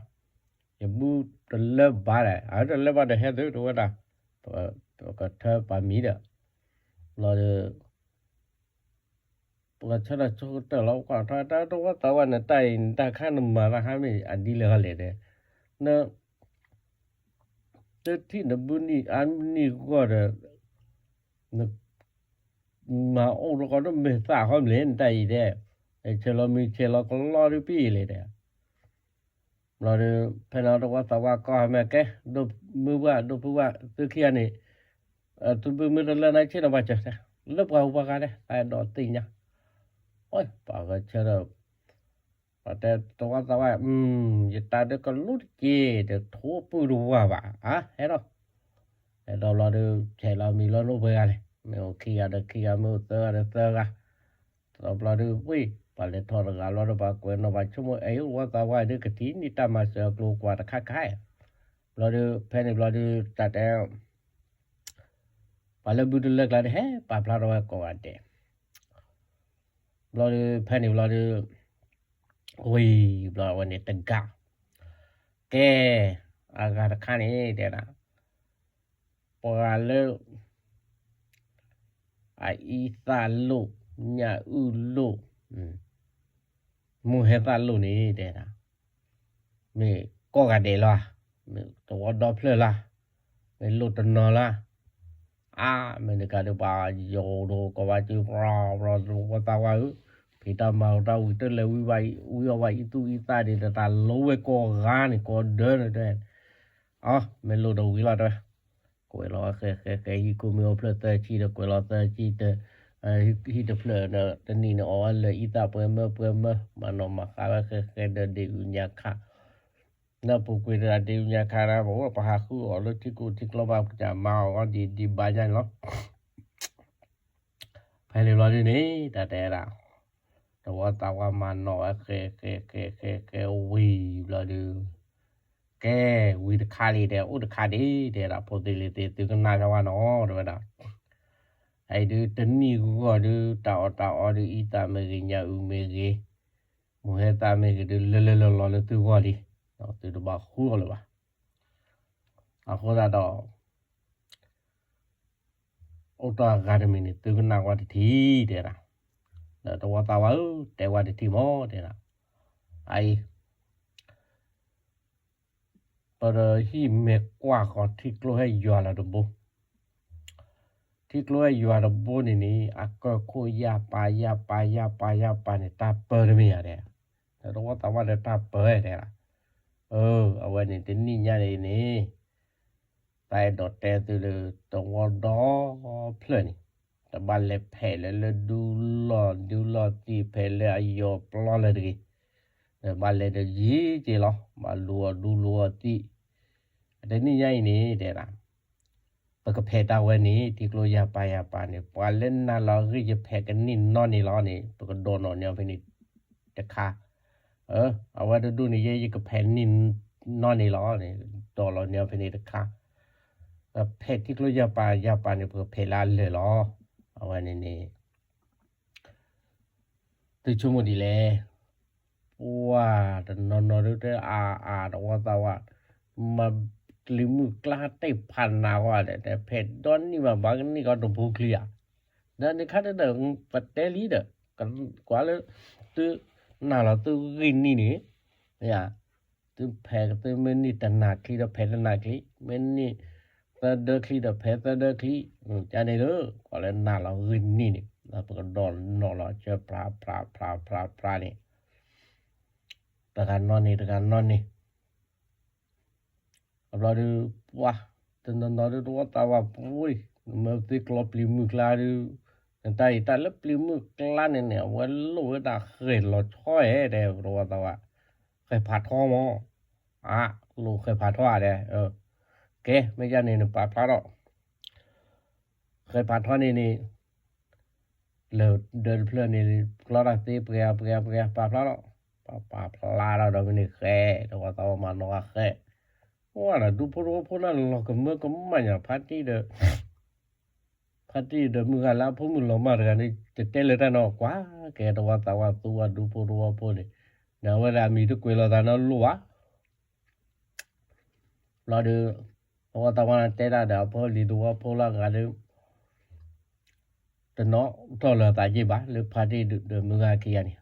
ယဘုတလၢဘၣ်ဒီး အတလၢဘၣ်ဒီးဟဲသုတဝဲဒၣ်, ပကထၢပာ်မံၤဒီး, ဘျီဒီး ပှၤဆၢထၢၣ်ဆိကတၢၢ်လီၤ ကွၢ်ထီၣ်တၢ်သဝီသးဝးန့ၣ် တၢ်အံၤနတၢ်ခါနမၤတၢ်ဟါမ့ၢ်အဒ်လဲၣ်ဟီလဲၣ်ဒီး, န တထံၣ်နဘုနံၣ်အါနံၣ်ဂီၢ်ဒီး နမၤအိၣ်တကီးတမ့ၢ်သၣ်ဃီမ့ၢ်လဲၣ် နတၢ်အံၤဒီး, ဆဲးလီၤမံၤဆဲးလီၤကလီဒုးပံၢ်လဲၣ်ဒီး, ဘျီဒီး ဖဲန့ၣ်သဝီသးဝးကိးမ့ၢ်ကဲ, ဒိၣ်မုၢ်ဘၣ် ဒိၣ်ဖုဘၣ် သုခံဂၤန့ၣ်, သုဘုမ့ၢ်တလၢနၤဆ့ၣ်နီၤပှၤစၢၤတဲ, လၢပှၤဟူးပှၤဂၤလဲၣ် သးအဲၣ်ဒိးသ့ၣ်ညါ, ပှၤဂီၤဆၢထၢၣ် ပှၤတဲသဝီသးဝး, ယတၢ်ဒုးကလူတက့ၢ် တထိပုၢ်တဝါဘၣ်, အါ ဟဲဒီး, ဟဲဒီးဘျီဒီး ဆဲးလီၤမံၤလီၤနိၣ်ပှဲၤဂၤလဲၣ်, မ့ၢ်အိၣ်ခံဂၤဒီးခံဂၤ မ့ၢ်အိၣ်သၢဂၤဒီးသၢဂၤ, ဒီးဘျီဒီးဝံၤ ပှၤလဲၤထီၣ်တဂၤဘျီဒီး ပှၤကွဲးနီၣ်ပှၤဆိကမိၣ် အဲၣ် သဝီသးဝးဒုးကထံၣ်န့ၢ်တၢ်မၤစၢၤအကျိၤကွၢ်တခါခါ, ဘျီဒီး ဖဲန့ၣ်ဘျီဒီး တၢ်တဲ ပှၤလၢဘုတလၢကျါဒီး ဟဲပာ်ဖျါထီၣ်ဝဲကိးဂၤဒဲး, ဘျီဒီး ဖဲန့ၣ်ဘျီဒီး ဝံၤဘျီဝဲန့ၣ်တဂၤ, ကဲ, အဂၤတခါန့ၣ် တဲဒၣ်, ပှၤလၢ အအံသၣ်လိၣ်, ညၣ်အုၣ်လိၣ်, မိၢ်ဟဲသၣ်လိၣ်န့ၣ် တဲဒၣ်, မ့ၢ်ကိးဂၤဒဲးလီၤ, မ့ၢ်သဝီဒီဖျၢၣ်လီၤ, မ့ၢ်လိၣ်တနီၤလီၤ, အါ မ့ၢ်နကဒီးပှၤယိၤဒီးကိးဘၣ်စု ပှၤ ပှၤသဝီသးဝးဧၢ, ဖံးတၢ်မၤတၢ်ဝံၤတလဲၤဝံဘၣ်, ဝံအီၣ်ဘၣ်အံသူၣ်အံသၣ်ဒီး တၢ်လိၣ်ဝဲကိးဂၤန့ၣ် ကိးဒၢန့ၣ်တဲ, အ မ့ၢ်လိၣ်ဒီးဝံလီၤတဲဝဲ, ကွဲးလီၤဝဲဃဲဃဲဃဲ ဟံၣ်ခိၣ်မ့ၢ်အိၣ်ဖျၢၣ်သၢဆံဒီး ကွဲးလီၤသၢဆံ, ဟံၣ်တဖျၢၣ်ဒီး တနံၣ်န့ၣ်အီၣ်ဝဲလၢာ်အံသၣ်ပှဲၤမၢပှဲၤမၢ, မၤနီၣ်မၤဃါဝဲဃဲဃဲဒီးဒ့ၣ်အုၣ်ညါခါ နၢ်ပူၤကွံာ်တဂၤဒ့ၣ်အုၣ်ညါခါဒီး ပဝဲပဟးဃုအီၤလၢထံကျိထံကျိဘၣ် ပကမၤအီၤဒ်ဒ်ဘၣ်ညါန့ၣ်လီၤ. ဖဲန့ၣ်ဘျီဒ်န့ၣ် တၢ်တဲဒၣ်, သဝီသးဝးမၤနီၣ်ဝဲဃဲဃဲဃဲဃဲဝံၤဘျီဒီး, ကဲ, ဝံၤတခါလံ တဲ အိၣ်တခါဒံး တဲဒၣ် ဖိသ့ၣ်လံၤသ့ၣ် သုကနၣ်ထီၣ်ဘၣ်နီၤ တဲဝဲဒၣ်. အအံၤဒုးတနံၣ်ဂီၢ်ဒုး တၢ်အီၣ်တၢ်အီဒုး အံသၣ်မ့ၢ်ဂ့ၤ ညၣ်အုၣ်မ့ၢ်ဂ့ၤ မိၢ်ဟဲသၣ်မ့ၢ်ဂ့ၤဒုး လၢလၢလီၤလီၤလၢသုဂီၢ်လံ, သုတဘၣ်ဃုအီၤလၢၤဘၣ်. အဃိသတးဒီး အိၣ်တ့ၢ်အဂၤတမံၤန့ၣ် သုကနၣ်ဝဲတထံၣ် တဲဒၣ်. ဒီးသဝီသးဝးဧၢ တဲဝဲတထံၣ်မး တဲဒၣ်. အအံၤ ပဒီးဟံၣ်မဲာ်ကွၢ်ဃီၤထံကျိဟဲယွၤလီၤတဘိ, ထံကျိဟဲယွၤတဘိန့ၣ်န့ၣ် အကၢၢ်ခိၣ်ယၢ်ပၤယၢ်ပၤယၢ်ပၤယၢ်ပၤန့ၣ် တၢ်ပၢတမ့ၢ်ဧါ တဲ. ဒီးသဝီသးဝးဒီးတၢ်ပၢတဲဒၣ်. အၢ အဝဲန့ၣ်တနံၣ်ညါန့ၣ်န့ၣ် သးအဲၣ်ဒိးတဲသုလၢသဝီဒီဖျၢၣ်န့ၣ် တဘၣ်လဲၤဖဲးလၢလၢဒူလီၢ်ဒူလီၢ်သံၣ် ဖဲးလၢအယီၤပျီလၢတဂ့ၤ, ဒီးဘၣ်လဲၤတယံၤက့ၤလီၤ ဘၣ်လူၤအီၤဒူလူၤအီၤသံၣ်. တနံၣ်ညါအံၤန့ၣ် တဲဒၣ် ပကဖဲးတၢ်ဝဲန့ၣ် ထံကျိယၢ်ပၤယၢ်ပၤန့ၣ် ပှၤလၢနၤလီၤဂ့ၢ်ယဖဲးကနံၣ်နီၢ်န့ၣ်လီၤန့ၣ် ပကဒိးနီၣ်န့ၢ်အီၤဖဲန့ၣ်တခါ. အဝဲတဒူၣ်န့ၣ် ယဲယကဖဲးနံၣ်နီၢ်န့ၣ်လီၤန့ၣ် ဒိးလီၤန့ၢ်အီၤဖဲန့ၣ်တခါ. ဖဲးထံကျိယၢ်ပၤယၢ်ပၤန့ၣ် ပကဖဲးလၢအလၢာ်လီၤ. အဝဲန့ၣ်န့ၣ် သုဆိကမိၣ်ဒ်လဲၣ်. ပှၤတနီၤနီၤဒုးတဲအါအါ သဝီသးဝး မၤကလံၤမုၢ်ကျါတ့ၢ်ဖးနးဝဲဒီး ဖဲးဒီနံၣ်မး ဘၣ်ကနံၣ်ကီတပူၤချံဧါ. ဒီးန့ၣ်ခါဒီး ပတဲလံဒီး ကွၢ်လၢ သုနာ်လီၤသုဂ့ၢ်နံၣ်န့ၣ် မ့ၢ်ဧါ, သုဖဲးသုမ့ၢ်နံၣ်တနၤချံဒီးဖဲးတနၤချံ, မ့ၢ်နံၣ်သၢဒၢချံဒီးဖဲးသၢဒၢချံ, ကန့ၣ်ဒီး ကွၢ်လၢနာ်လီၤဂ့ၢ်နံၣ်န့ၣ် ပကဒိးနီၢ်လီၤဆၢ ဖြါဖြါဖြါဖြါဖြါန့ၣ် တဂၤနီၢ်န့ၣ် တဂၤနီၢ်န့ၣ် အဘျီဒီး ပှၤ တနီၤနီၤဒုး တဝီသးဝးပှ့ၤ နမ့ၢ်သ့ကျီပျံၤမုၢ်ကျါဒုး နတၢ်အံၤတၢ်လၢပျံၤမုၢ်ကျါန့ၣ်န့ၣ် အဝဲလိၣ်ဝဲဒၣ်ဃဲၤလီၤဆီဧဲ တဲ တဝီသးဝး ဃဲၤဖးထီမး အလိၣ်ဃဲၤဖးထီဧါ တဲ ကဲ မ့ၢ်ယၤန့ၣ် နပာ်ဖျါထီၣ် ဃဲၤဖးထီန့ၣ်န့ၣ် လၢဒၢးတဖျၢၣ်န့ၣ် ကျီတၢ်သ့ ပှဲၤပှဲၤပှဲၤ ပာ်ဖျါထီၣ် ပာ်ဖျါထီၣ်ဒီးမ့ၢ်န့ၣ်ဃဲၤ တဝီသးဝးမၤနီၣ်ဃဲၤ ဝဲဒီးဒူဖိတဝီဖိန့ၣ်လီၤကမၢကမၣ်ညါ ဖါတံၢ်ဒီး ဖါတံၢ်ဒီးမုၢ်ဂၤလၢအဖိမုၣ်လီၤမၢ်တဂၤန့ၣ် တတဲလၢတၢ်နီၤကွၢ် ကဲတဝီသးဝးသူဝဲဒူဖိတဝီဖိန့ၣ် ဒီးအဝဲဒၣ်အမံၤတကွဲးလိာ်သးနီတလိၣ်ဘၣ် ဘျီဒီး တဝီသးဝးတဲဒၣ်ဒီးအဖိလံၤတဝီဖိလၢအဂၤဒီး တနီၣ်ထီၣ်လၢၤသးက့ဘၣ် လၢဖါတံၢ်ဒီးမုၢ်ဂၤခံဂၤန့ၣ်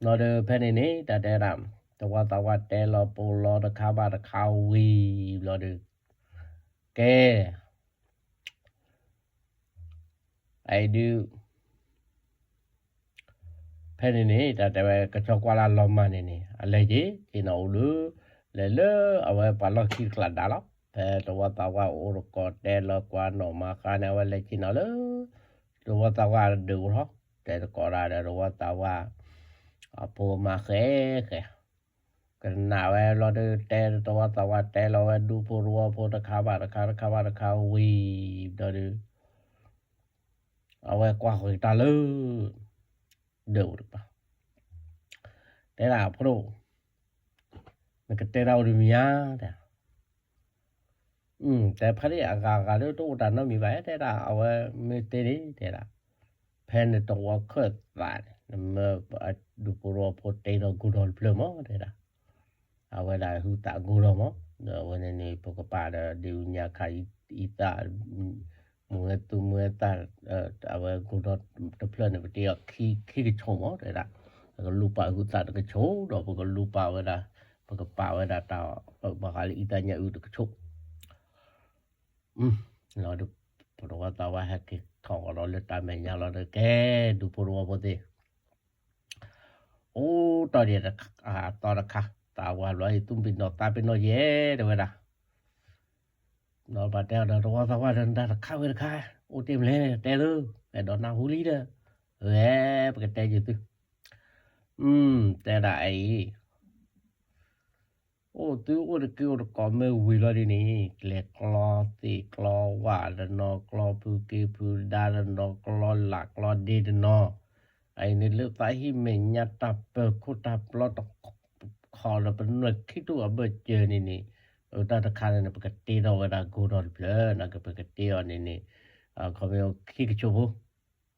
ဘျီဒီးဖဲန့ၣ်န့ၣ် တၢ်တဲဒၣ် တဝီသးဝးတဲလီၤပိာ်လီၤတခါဘၣ်တခါဝံၤ ဘျီဒီး ကဲ အအံၤဒုး ဖဲန့ၣ်န့ၣ် တၢ်တဲဝဲကဆီကွၢ်လၢလီၤမၢ်န့ၣ်န့ၣ် အလဲၤက့ၤ က့ၤနီၣ်အိၣ်ဒီး လဲၤလၢအဝဲပှၤလီၢ်ခံတကျးဒါလီၤ. ဖဲတဝီသးဝးအိၣ်တကိးတဲလီၤကွၢ်နီၣ်မၤဃါန့ၣ် အဝဲလဲၤက့ၤနီၣ်လၢ တဝီသးဝးဒၢးအိၣ်ထီၣ် တဲတကိးဒၣ်ဒီးတဝီသးဝး အဖိမၤဃဲဃဲ ကနၣ်ဝဲလီၤဒီး တဲတဝီသးဝးတဲလီၤဝဲဒူဖိတဝီဖိတခါဘၣ်တခါ တခါဘၣ်တခါဝံၤ ဘျီဒီး အဝဲကွၢ်ဃီၤတၢ်လၢ ဒၢးအိၣ်တကပၤ တဲဒၣ်ဖိဒိၣ် နကတဲတၢ်အိၣ်တမံၤဧါ တဲ တဲဖါတံၢ်အဂၤဂၤဒီးတအိၣ်တၢ်နီတမံၤဘၣ် တဲဒၣ်အဝဲမ့ၢ်တဲန့ၣ် တဲဒၣ် ဖဲနတဝီခၢၣ်သးန့ၣ် နမၢဒူဖိတဝီဖိတဲဒီးကိၢ်ဒီတဖျၢၣ်မး တဲဒၣ် အဝဲဒၣ်ဟုသးကိၢ်ဒီမး ဒီးအဝဲန့ၣ်န့ၣ် ပကပာ်ဒီးဒ်အူညါခါအံသၣ် မုၢ်ဝဲသူမုၢ်ဝဲသၣ် အဝဲကိၢ်ဒီတဖျၢၣ်န့ၣ် ပတ့အီၤခံကဆိးမး တဲဒၣ် ပကလူၤပာ်ဟုသၣ်တကဆိး ဒီးပကလူၤပာ်ဝဲဒၣ် ပကပာ်ဝဲဒၣ်တၢ် ဘၣ်ဃးလၢအံသၣ်ညါအုတကဆိး လီၤဒီး ပတဝီသးဝးဟဲက့ၤထီၣ်ကဒီးလၢတၢ်မဲာ်ညါလီၤဒီး ကဲ ဒူဖိတဝီဖိသ့ၣ် အိၣ်တီၢ်ဒံးအသီတခါ သးဝးဘျီအံၤ သူၣ်ပ့ၤနီၣ်သးပ့ၤနီၣ်ယဲ တဲဝဲဒၣ် ဒီးပှၤတဲအီၤဒီး တဝီသးဝးဒီးနတၢ်တခါဝဲတခါ အိၣ်တ့ၢ်မလဲၣ် တဲသု အဲၣ်ဒိးနၢ်ဟူလံဒီး ဝဲ ပကတဲယုာ်သု တဲဒၣ်အံၤ အိၣ်သုအိၣ်တက့ၢ်အိၣ်တကိးမ့ၢ်ဝံၤလီၤဒ်န့ၣ် ကျဲၤကျီသ့ၣ်ကျီဝၣ်တနီၤ ကျီဖုက့ဖုဒါတနီၤ ကျီလးကျီဒ့တနီၤ အအံၤန့ၣ်လၢသးဟံၣ်မဲာ်ညါတၢ်ပၢၤခိၣ်တၢ်ပျီတခီဒီး ပနွဲၣ်ခံထူၣ်အဘၢၣ်စၢၤန့ၣ်န့ၣ် အတၢ်တခါန့ၣ်န့ၣ် ပကတ့ထီၣ်ဝဲဒၣ်ကိၢ်ဒီတဖျၢၣ် နကပကတ့အီၤန့ၣ်န့ၣ် ခီမ့ၢ်ခံကဆိးဖိ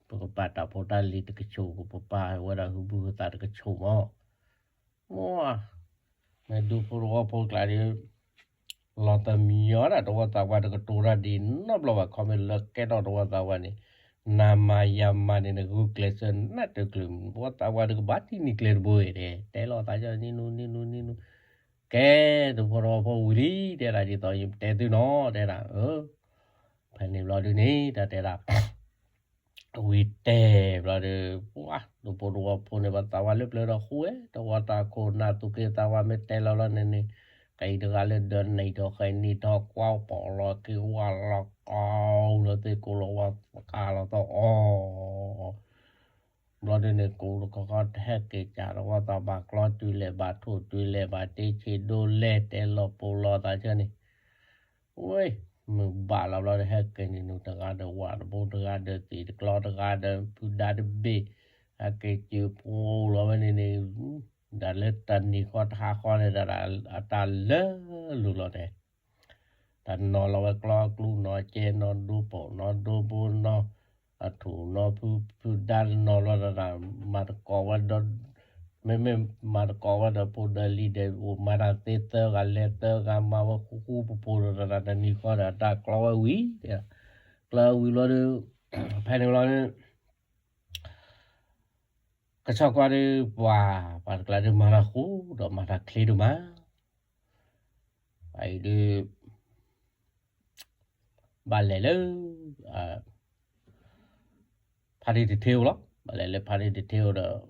ပကပာ်တၢ်ဖိတၢ်လံၤတကဆိး ပပာ်ဝဲဒၣ်ဟုဘုဟုသးတကဆိးမး မ့ၢ် မ့ၢ်ဒူဖိတဝီဖိကျါဒီး လီၤတမံၤအီၤဒၣ် တဝီသးဝးတကတိၤတၢ်ဒ်နီတဘျီဘၣ် ခီမ့ၢ်လၢကဲထီၣ်တဝီသးဝးန့ၣ် နၤမၤယၤမၤန့ၣ် နဂုာ်ကျဲးစၢးနးတၢ်ကျုၤ တဝီသးဝးတကဘၣ်ထံၣ်န့ၢ်ကျဲတဘိ တဲ တဲလီၤသးကၢနံၤနူနံၤနူနံၤနူ ကဲ ဒူဖိတဝီဖိဝံၤလံ တဲဒၣ်ဒ်သိးယတဲသုနီၤ တဲဒၣ် ဖဲန့ၣ်ဘျီဒုန့ၣ် တၢ်တဲဒၣ် ဝံၤတဲာ်ဘျီဒီး ပှၤ ဒူဖိတဝီဖိန့ၣ် ပှၤသးဝးလၢပျၢၤဒီးဃူဝဲ တဝီသးခိၣ်နၢ်သူၣ်က့သးဝးမ့ၢ်တဲလီၤလီၤန့ၣ်န့ၣ် ကယံၤတဂၤလၢဒၢးနံၣ်ထီၣ်ဃဲနံၣ်ထီၣ်ကွၢ်ပီၣ်လီၤက့ၤဝါလီၤကီလီၤသ့ၣ်ကိးလီၤဝါသကးလီၤသီအီၤ ဘျီဒုန့ၣ် ကိးတခီခီတဟဲက့ၤကၢ် တဝီသးဘၣ်ကျီတုၤလဲၣ် ဘၣ်ထိၣ်တုၤလဲၣ် ဘၣ်တ့ဆံးဒိလဲၣ် တဲလီၤပိာ်လီၤသးဆၢန့ၣ် ဝဲ မုၢ်ဘၣ်လီၤဘျီဒီး ဟဲက့ၤနံၤနူတဂၤဒီး ဝၣ်တဘိတဂၤဒီးသ့ၣ်တကျီတဂၤဒီး ဖုဒါတဘ့ၣ် ဟဲက့ၤစၢၤဖိလီၤဝဲန့ၣ်န့ၣ် ဒၣ်လၢတၢ်နံၤဃီတဟါဃီန့ၣ် ဒၣ်အတၢ်လၢလူၤလီၤတဲာ် တၢ်နီၤလီၤဝဲကျီအကျူ နီၤကဲ နီၤဒိပိာ် နီၤဒိဘိ နီၤအထူၣ် နီၤဖု ဖုဒါတနီၤလီၤ တၢ်မၤတကိးဝဲဒီး မ့မ့ၢ်မၤတကိးဝဲဒီး ဖိဒီးလံၤဒီး အိၣ်မၤတၢ်သ့သၢဂၤလဲၤသၢဂၤ မၤဝဲဃူဃူဖိးဖိးဒီး တၢ်တနံၤဃီဒီး တၢ်ကျီဝဲဝံၤ ကျီဝံၤလီၤဒီး ဖဲန့ၣ်ဘျီ ကဆီကွၢ်ဒီးပှၤ, ပှၤတကျါဒုးမၤတၢ်ဃိဒီးမၤတၢ်ချ့ဒိၣ်မး, ပှၤအံၤဒုး ဘၣ်လဲၤလၢ ဖါတံၢ်တထ့အိၣ်လီၤ. ဘၣ်လဲၤလၢဖါတံၢ်တထ့အိၣ်ဒီး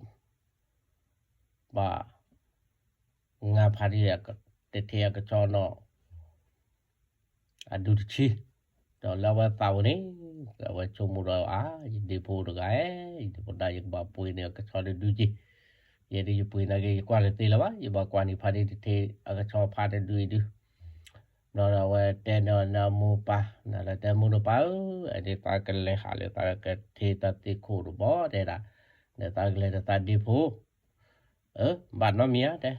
ဘၣ် ငါဖါတံၢ်တထ့အကဆီနီၤ အဒူတဆံ, ဒီးလၢအဝဲသးပူၤန့ၣ် အဝဲဆိကမိၣ်ဒီး အါ ယဒ့ဖိတဂၤဧၢ, ယဒ့ဖိတဂၤ ယကဘၣ်ပှ့ၤန့ၢ်အကဆီတဒုက့ၤ, ယဲဒုးယပှ့ၤနာ်က့ ယကွၢ်တသ့လၢၤဘၣ်, ယဘၣ်ကွၢ်န့ၢ်ဖါတံၢ်တထ့အကဆီဖါတဒုအံၤဒုး, ဘျီဒီးအဝဲတဲန့ၢ်အမိၢ်ပၢ်, နလၢတဲမိၢ်ဒီးပၢ်ဧၢ, အဒုးသးကလဲၤဟးလၢသးကထ့သးသ့ၣ်ခိၣ်တဘီ တဲဒၣ်, ဒီးသးကလဲၤဒီးသးဒ့ဖိ အၢ ဘၣ်နီတမံၤဧါ တဲ,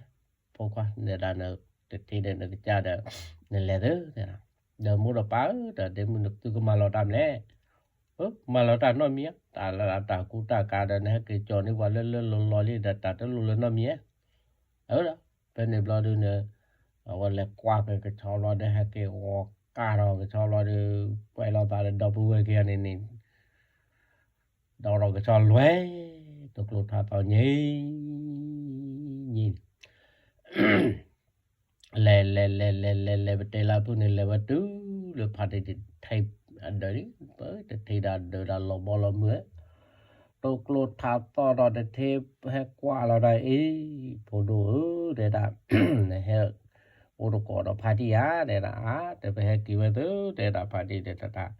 ဖိခွါ နဒၣ်နတထ့ဒီးနကစၢ်ဒီး နလဲၤသၢ တဲဒၣ်, ဒီးမိၢ်ဒီးပၢ်ဧၢ ဒီးဒ့မုၣ်နသုကမၤလီၤတၢ်မလဲၣ်, အၢ မၤလီၤတၢ်နီတမံၤဧါ, တၢ်လၢတၢ်ကူတၢ်ကၤဒီး နဟဲက့ၤကၠီၤန့ၢ်ပှၤလၢလၢလီၤလီၤလံဒီး တၢ်တလိၣ်လၢနီတမံၤဧါ, အၢ ဒီး ဖဲန့ၣ်ဘျီဒုးန့ၣ် အဝဲလဲၤကွၢ်က့ၤကဆီဘျီဒီး ဟဲက့ၤဂီၤကၢ်ထီၣ်ကဆီဘျီဒီး ကွဲးလီၤသးဒီးဒီပုၢ်ဝဲၢ်ခံဂၤန့ၣ်န့ၣ် ဒီးကဆီလွဲၢ်, တကျိထးသီညါ ညါန့ၣ်, လဲၤလဲၤလဲၤလဲၤလဲၤလဲၤ ပတဲလၢဖုၣ်န့ၣ် လဲၤဝဲတုၤလၢဖါတံၢ်တထ့အဒၢးန့ၣ်, ပတထ့ဒီးအဒၢးဒီးလီၤဘီလီၤမုၢ်ဧၢ, တကျိထးသီဒီးတထ့ဟဲကွၢ်လီၤဒီး အ့ ဖိဒိၣ်ဧၢ တဲဒၣ်, နဟဲအိၣ်တကိးဒီးဖါတံၢ်ဧါ တဲဒၣ်, အါ တဲပဟဲက့ၤဝဲသၢ တဲဒၣ်ဖါတံၢ်တဲဒၣ်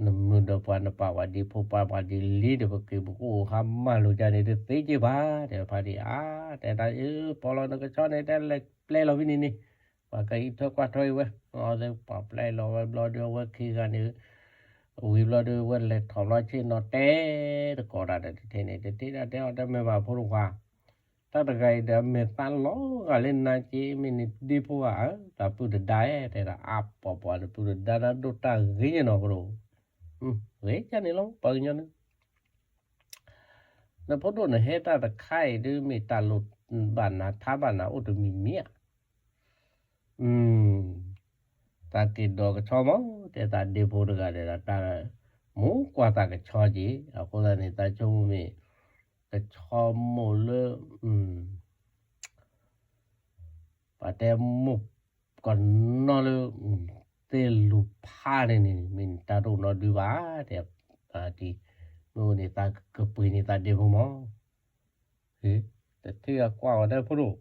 နမုာ်ဒီးပှၤနပာ်ပှၤဒ်ဖိပာ်ပှၤဒ်လံဒီး ပက့ၤပကိၣ်အိၣ်ဟါမၢ်လိာ်ကန့ၣ် တသ့က့ၤဘၣ် တဲဖါတံၢ်ဧါ, တဲဒၣ် အၢ ပီလီၤနကဆီန့ၣ် တဲလဲၤပျဲလီၤဖဲန့ၣ်န့ၣ်, ပှၤကအံးထွဲကွၢ်ထွဲအံၤဝဲ, အသ့ပှၤပျဲလီၤဝဲဘျီဒီး အဝဲခံဂၤန့ၣ် ဝံၤဘျီဒီး အဝဲလဲၤထီၣ်ဘျီဆ့ၣ်နီၤတဲ တကိးတၢ်ဒီးတထ့န့ၣ် တထ့ဒၣ်တဲအီၤ တမ့ၢ်ဘၣ်ဖိတခွါ တၢ်တဂၤအံၤဒီး အမဲာ်သၣ်လီၤဂာ်လၢနၤက့ မ့ၢ်နဒ့ဖိဧါ, တၢ်ပုၢ်တဒါဧါ, တဲဒၣ် အါပှၤပှၤတပုၢ်တဒါ တၢ်ဒိၣ်တၢ်ဂ့ၤညါနီၤဖိဒိၣ်, ဂ့ၤကန့ၣ်လီၤ ပှၤကညီန့ၣ်, နဖိဒိၣ်နဟဲတၢ်တခါအံၤဒုး မ့ၢ်တၢ်လိၣ်ဘၣ်နၤထါဘၣ်နၤအိၣ်တမံၤမံၤဧါ တၢ်က့ၤဒိးကဆီမး တဲသးဒ့ဖိတဂၤဒီး တၢ်မိၢ်ကွၢ်သးကဆီက့ၤ အဃိသတးန့ၣ် သးဆိကမိၣ်မ့ၢ် ကဆီမိၢ်လၢ ပှၤတဲမိၢ်ကနီၤလၢ သ့ၣ်လူၤဖးန့ၣ်န့ၣ် မ့ၢ်တၢ်တအိၣ်နီတဒုဘၣ် တဲ, မ့ၢ်အိၣ်န့ၣ် သးကပှ့ၤန့ၢ်သးဒ့ဖိမး တထ့အကွၢ်ဝဲဒၣ်ဖိဒိၣ်,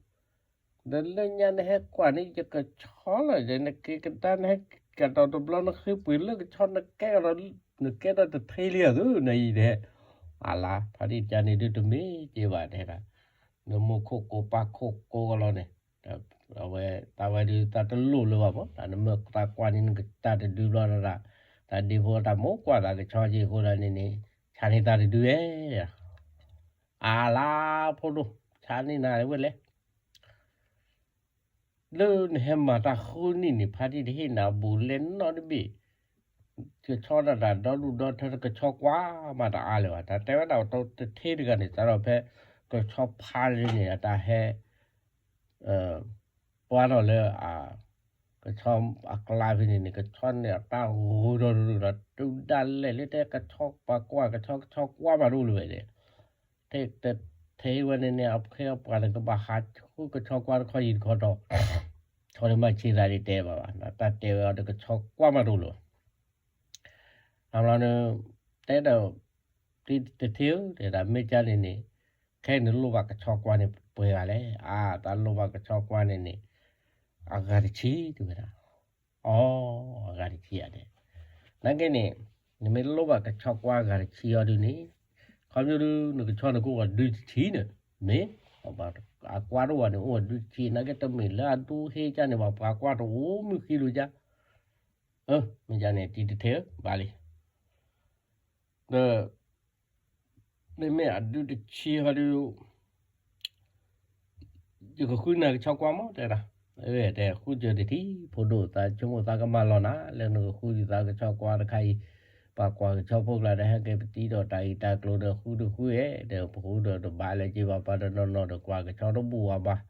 ဒီးလၢညါနဟဲကွၢ်န့ၣ် ယကဆီလီၤ ယနက့ၤကဒါ နဟဲကဒီးတဘျီ နဃ့ပှ့ၤလၢကဆီ နကဲဒီး နကဲဒီးတထ့လံဧါသု နအံၤတဲ, အလါ ဖါတံၢ်ကန့ၣ်ဒုးတမ့ၢ်က့ၤဘၣ်တဲဒၣ်, နမိၢ်ခိၣ်ကိးပၢ်ခိၣ်ကိးကလီန့ၣ်, အဝဲ တၢ်ဝဲဒုးတၢ်တလိၣ်လၢၤဘၣ်မး တၢ်နမ့ၢ်သးကွၢ်န့ၣ် နကတၢ်တဒုဘျီဒီး, တၢ်ဒ့ဖိတၢ်မိၢ်ကွၢ်သးကဆီက့ၤအဃိသတးန့ၣ်န့ၣ်, ဆါန့ၢ်သးတဒုဧါ အလါဖိဒိၣ်, ဆါန့ၢ်နၤဝဲလဲၣ်, လၢနဟဲမၤတၢ်ဃုနံၣ်န့ၣ် ဖါတံၢ်တဟ့ၣ်နၤဘူးလဲၣ်နီတဘ့ၣ်, ကဆီဒၣ်တၢ်ဒီဒူၣ်ဒီထၢ ကဆီကွၢ်မးတအါလၢၤဘၣ်, တၢ်တဲဝဲဒၣ်တထ့တဂၤန့ၣ် စးထီၣ်ဖဲ ကဆီဖါလံန့ၣ် အတၢ်ဟဲ ပှၤထီၣ်လၢ ကဆီအကျါဖဲန့ၣ်န့ၣ် ကဆီန့ၣ်အတၢ်ဂိၤထီၣ်တဒူၣ်ဒီး တုၤဒၣ်လဲာ်လၢတဲကဆီပှၤကွၢ် ကဆီ ကဆီကွၢ်မးတအိၣ်လၢၤဘၣ်န့ၣ်, ထဲဝဲန့ၣ်န့ၣ် အခဲအံၤပှၤန့ၣ် ကဘၣ်ဟးဃုကဆီကွၢ်တခီယံၤတခီဒီး ဆီန့ၣ်မ့ၢ်ဆံးသးဒ်တဲဘၣ်ဘၣ် တၢ်တဲဝဲအီၤဒီးကဆီကွၢ်မးတအိၣ်လၢၤဘၣ် အဘျီန့ၣ် တဲဒီး တထ့ဧၢ တဲဒၣ် မ့ၢ်ကန့ၣ်န့ၣ် ခဲအံၤနလိၣ်ဘၣ်ကဆီကွၢ်န့ၣ် ပှဲၤဂၤလဲၣ်, အါ သးလိၣ်ဘၣ်ကဆီကွၢ်န့ၣ်န့ၣ် အဂၤတဆံ တဲဝဲဒၣ်, အီ အဂၤတဆံဧါတဲ, နာ်က့န့ၣ် နမ့ၢ်လိၣ်ဘၣ်ကဆီကွၢ်အဂၤတဆံအီၤဒုးန့ၣ် ခီဖျိဒုး နကဆီန့ၣ်ကအိၣ်ဒုတဆံန့ၣ် မ့ၢ် အကွၢ်တအိၣ်ဘၣ်န့ၣ် အိၣ်ဒုတဆံ နာ်က့တမ့ၢ်လၢအဒိဟ့ၣ်ကန့ၣ်ဘၣ် ပှၤကွၢ်တအိၣ်မုၢ်ဃံလိာ်က မ့ၢ်ကန့ၣ် တထ့ဧၢ ဘၣ်လံ ဒီး မ့မ့ၢ်အဒုတဆံဟီဒုး ယကဃုနၤကဆီကွၢ်မး တဲဒၣ်, တဲဃုကၢတထံၣ် ဖိဒိၣ်သးဆိကမိၣ်သးကမၤလီၤနၤ လၢနကဃုယသးကဆီကွၢ်တခါအံၤ, ပှၤကွၢ်ကဆီဖိကျါဒီး ဟဲက့ၤပတံၤဒီးတၢ်ဂ့ၢ်တၢ်ကျိၤဒီး ဃုတဃုဧဲ ဒီးပဃုဒီးတဘၣ်လၢၤက့ၤဘၣ်ပှၤတနီၤနီၤဒီးကွၢ်ကဆီတဘူၣ်ဘၣ်ဘၣ်,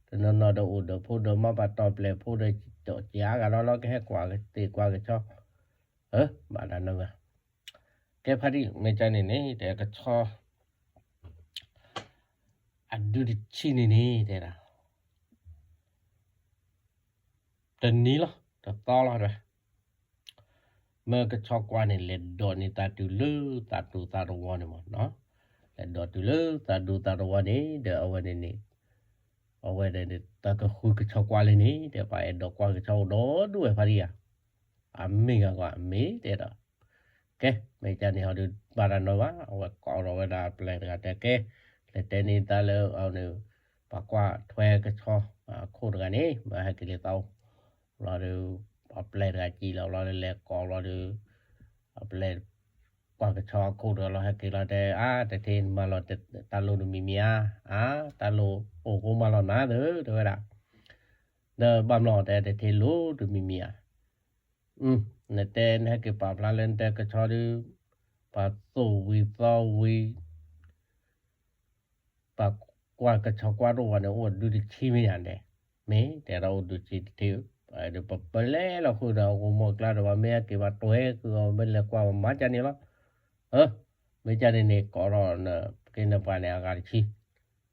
တနီၤနီၤဒီးအိၣ်ဒီးဖိဒီးမါဘၣ်တီၢ်ပျဲၤဖိဒီး ကၠါဂၤလီၤလီၤကဟဲကွၢ်ကသ့ၣ်ကွၢ်ကဆီ, ဘၣ်တၢ်နီၢ်ဂၤ ကဲဖါတံၢ် မ့ၢ်ကန့ၣ်န့ၣ် တဲကဆီ အဒုတဆံန့ၣ်န့ၣ် တဲဒၣ် တနံၤလီၤ တသီလီၤ တဲဝဲ မ့ၢ်ကဆီကွၢ်န့ၣ် လဲၤဒိးန့ၢ်သးတုၤလၢသးဒူသးတဝီန့ၣ်မးနီၤ, လဲၤဒိးတုၤလၢသးဒူသးတဝီန့ၣ် ဒီးအဝဲန့ၣ်န့ၣ် အဝဲဒၣ်န့ၣ် တၢ်ကဃုကဆီကွၢ်လံန့ၣ် တဲပှၤအဲၣ်ဒိးကွၢ်ကဆီအိၣ်ဒီဒူၣ်ဝဲဖါတံၢ်ဧါ, အမ့ၢ်ဂၤကွၢ် အမ့ၢ်တဲဒီး ကဲ မ့ၢ်ကန့ၣ်ဟီဒုး ဘၣ်တၢ်နီၤဘၣ် အဝဲကိးထီၣ်ဝဲဒၣ်အပျဲၢ်တဂၤတဲ ကဲ လဲၤတဲန့ၢ်သးလၢအန့ၣ် ပှၤကွၢ်ထွဲကဆီအခိၣ်တဂၤန့ၣ် မ့ၢ်ဟဲက့ၤလၢသးအိၣ် ဘျီဒီး အပျဲၢ်တဂၤစံးလီၤဘျီဒီး လဲၤကိးဘျီဒီး အပျဲၢ် ကွၢ်ကဆီအခိၣ်တဂၤလီၤ ဟဲက့ၤလီၤတဲ အါ တထံၣ်နမၤလီၤတၢ်လိၣ်တမံၤမံၤဧါ, အါ တၢ်လိၣ်အိၣ်ဃိမၤလီၤနၤသၢ တဲဝဲဒၣ်, ဒီးဘၣ်မနုၤတဲ တထံၣ်လိၣ်တမံၤမံၤဧါ, နတဲနဟဲက့ၤပာ်ဖျါလၢနတဲကဆီဒုး ပှၤသိၣ်ဝံၤသီဝံၤ ပှၤကွၢ်ကဆီကွၢ်တအိၣ်ဘၣ်န့ၣ် အိၣ်ဒုတဆံမ့ၢ်ဧါန့ၣ်, မ့ၢ်တဲဒၣ်အိၣ်ဒုတဆံတထံၣ်, ပပလဲၤလီၤဃုာ်ဒီး ဂိၢ်မိၢ်ကျါဒီး ပှၤမ့ၢ်ဟဲက့ၤပှၤတွဲဃုာ်အီၤ မ့ၢ်လဲၤကွၢ်ပှၤမၤကန့ၣ်လီၤ, မ့ၢ်ကန့ၣ်န့ၣ် ကိးထီၣ်က့ၤန့ၣ်ပှၤန့ၣ် အဂၤတဆံ,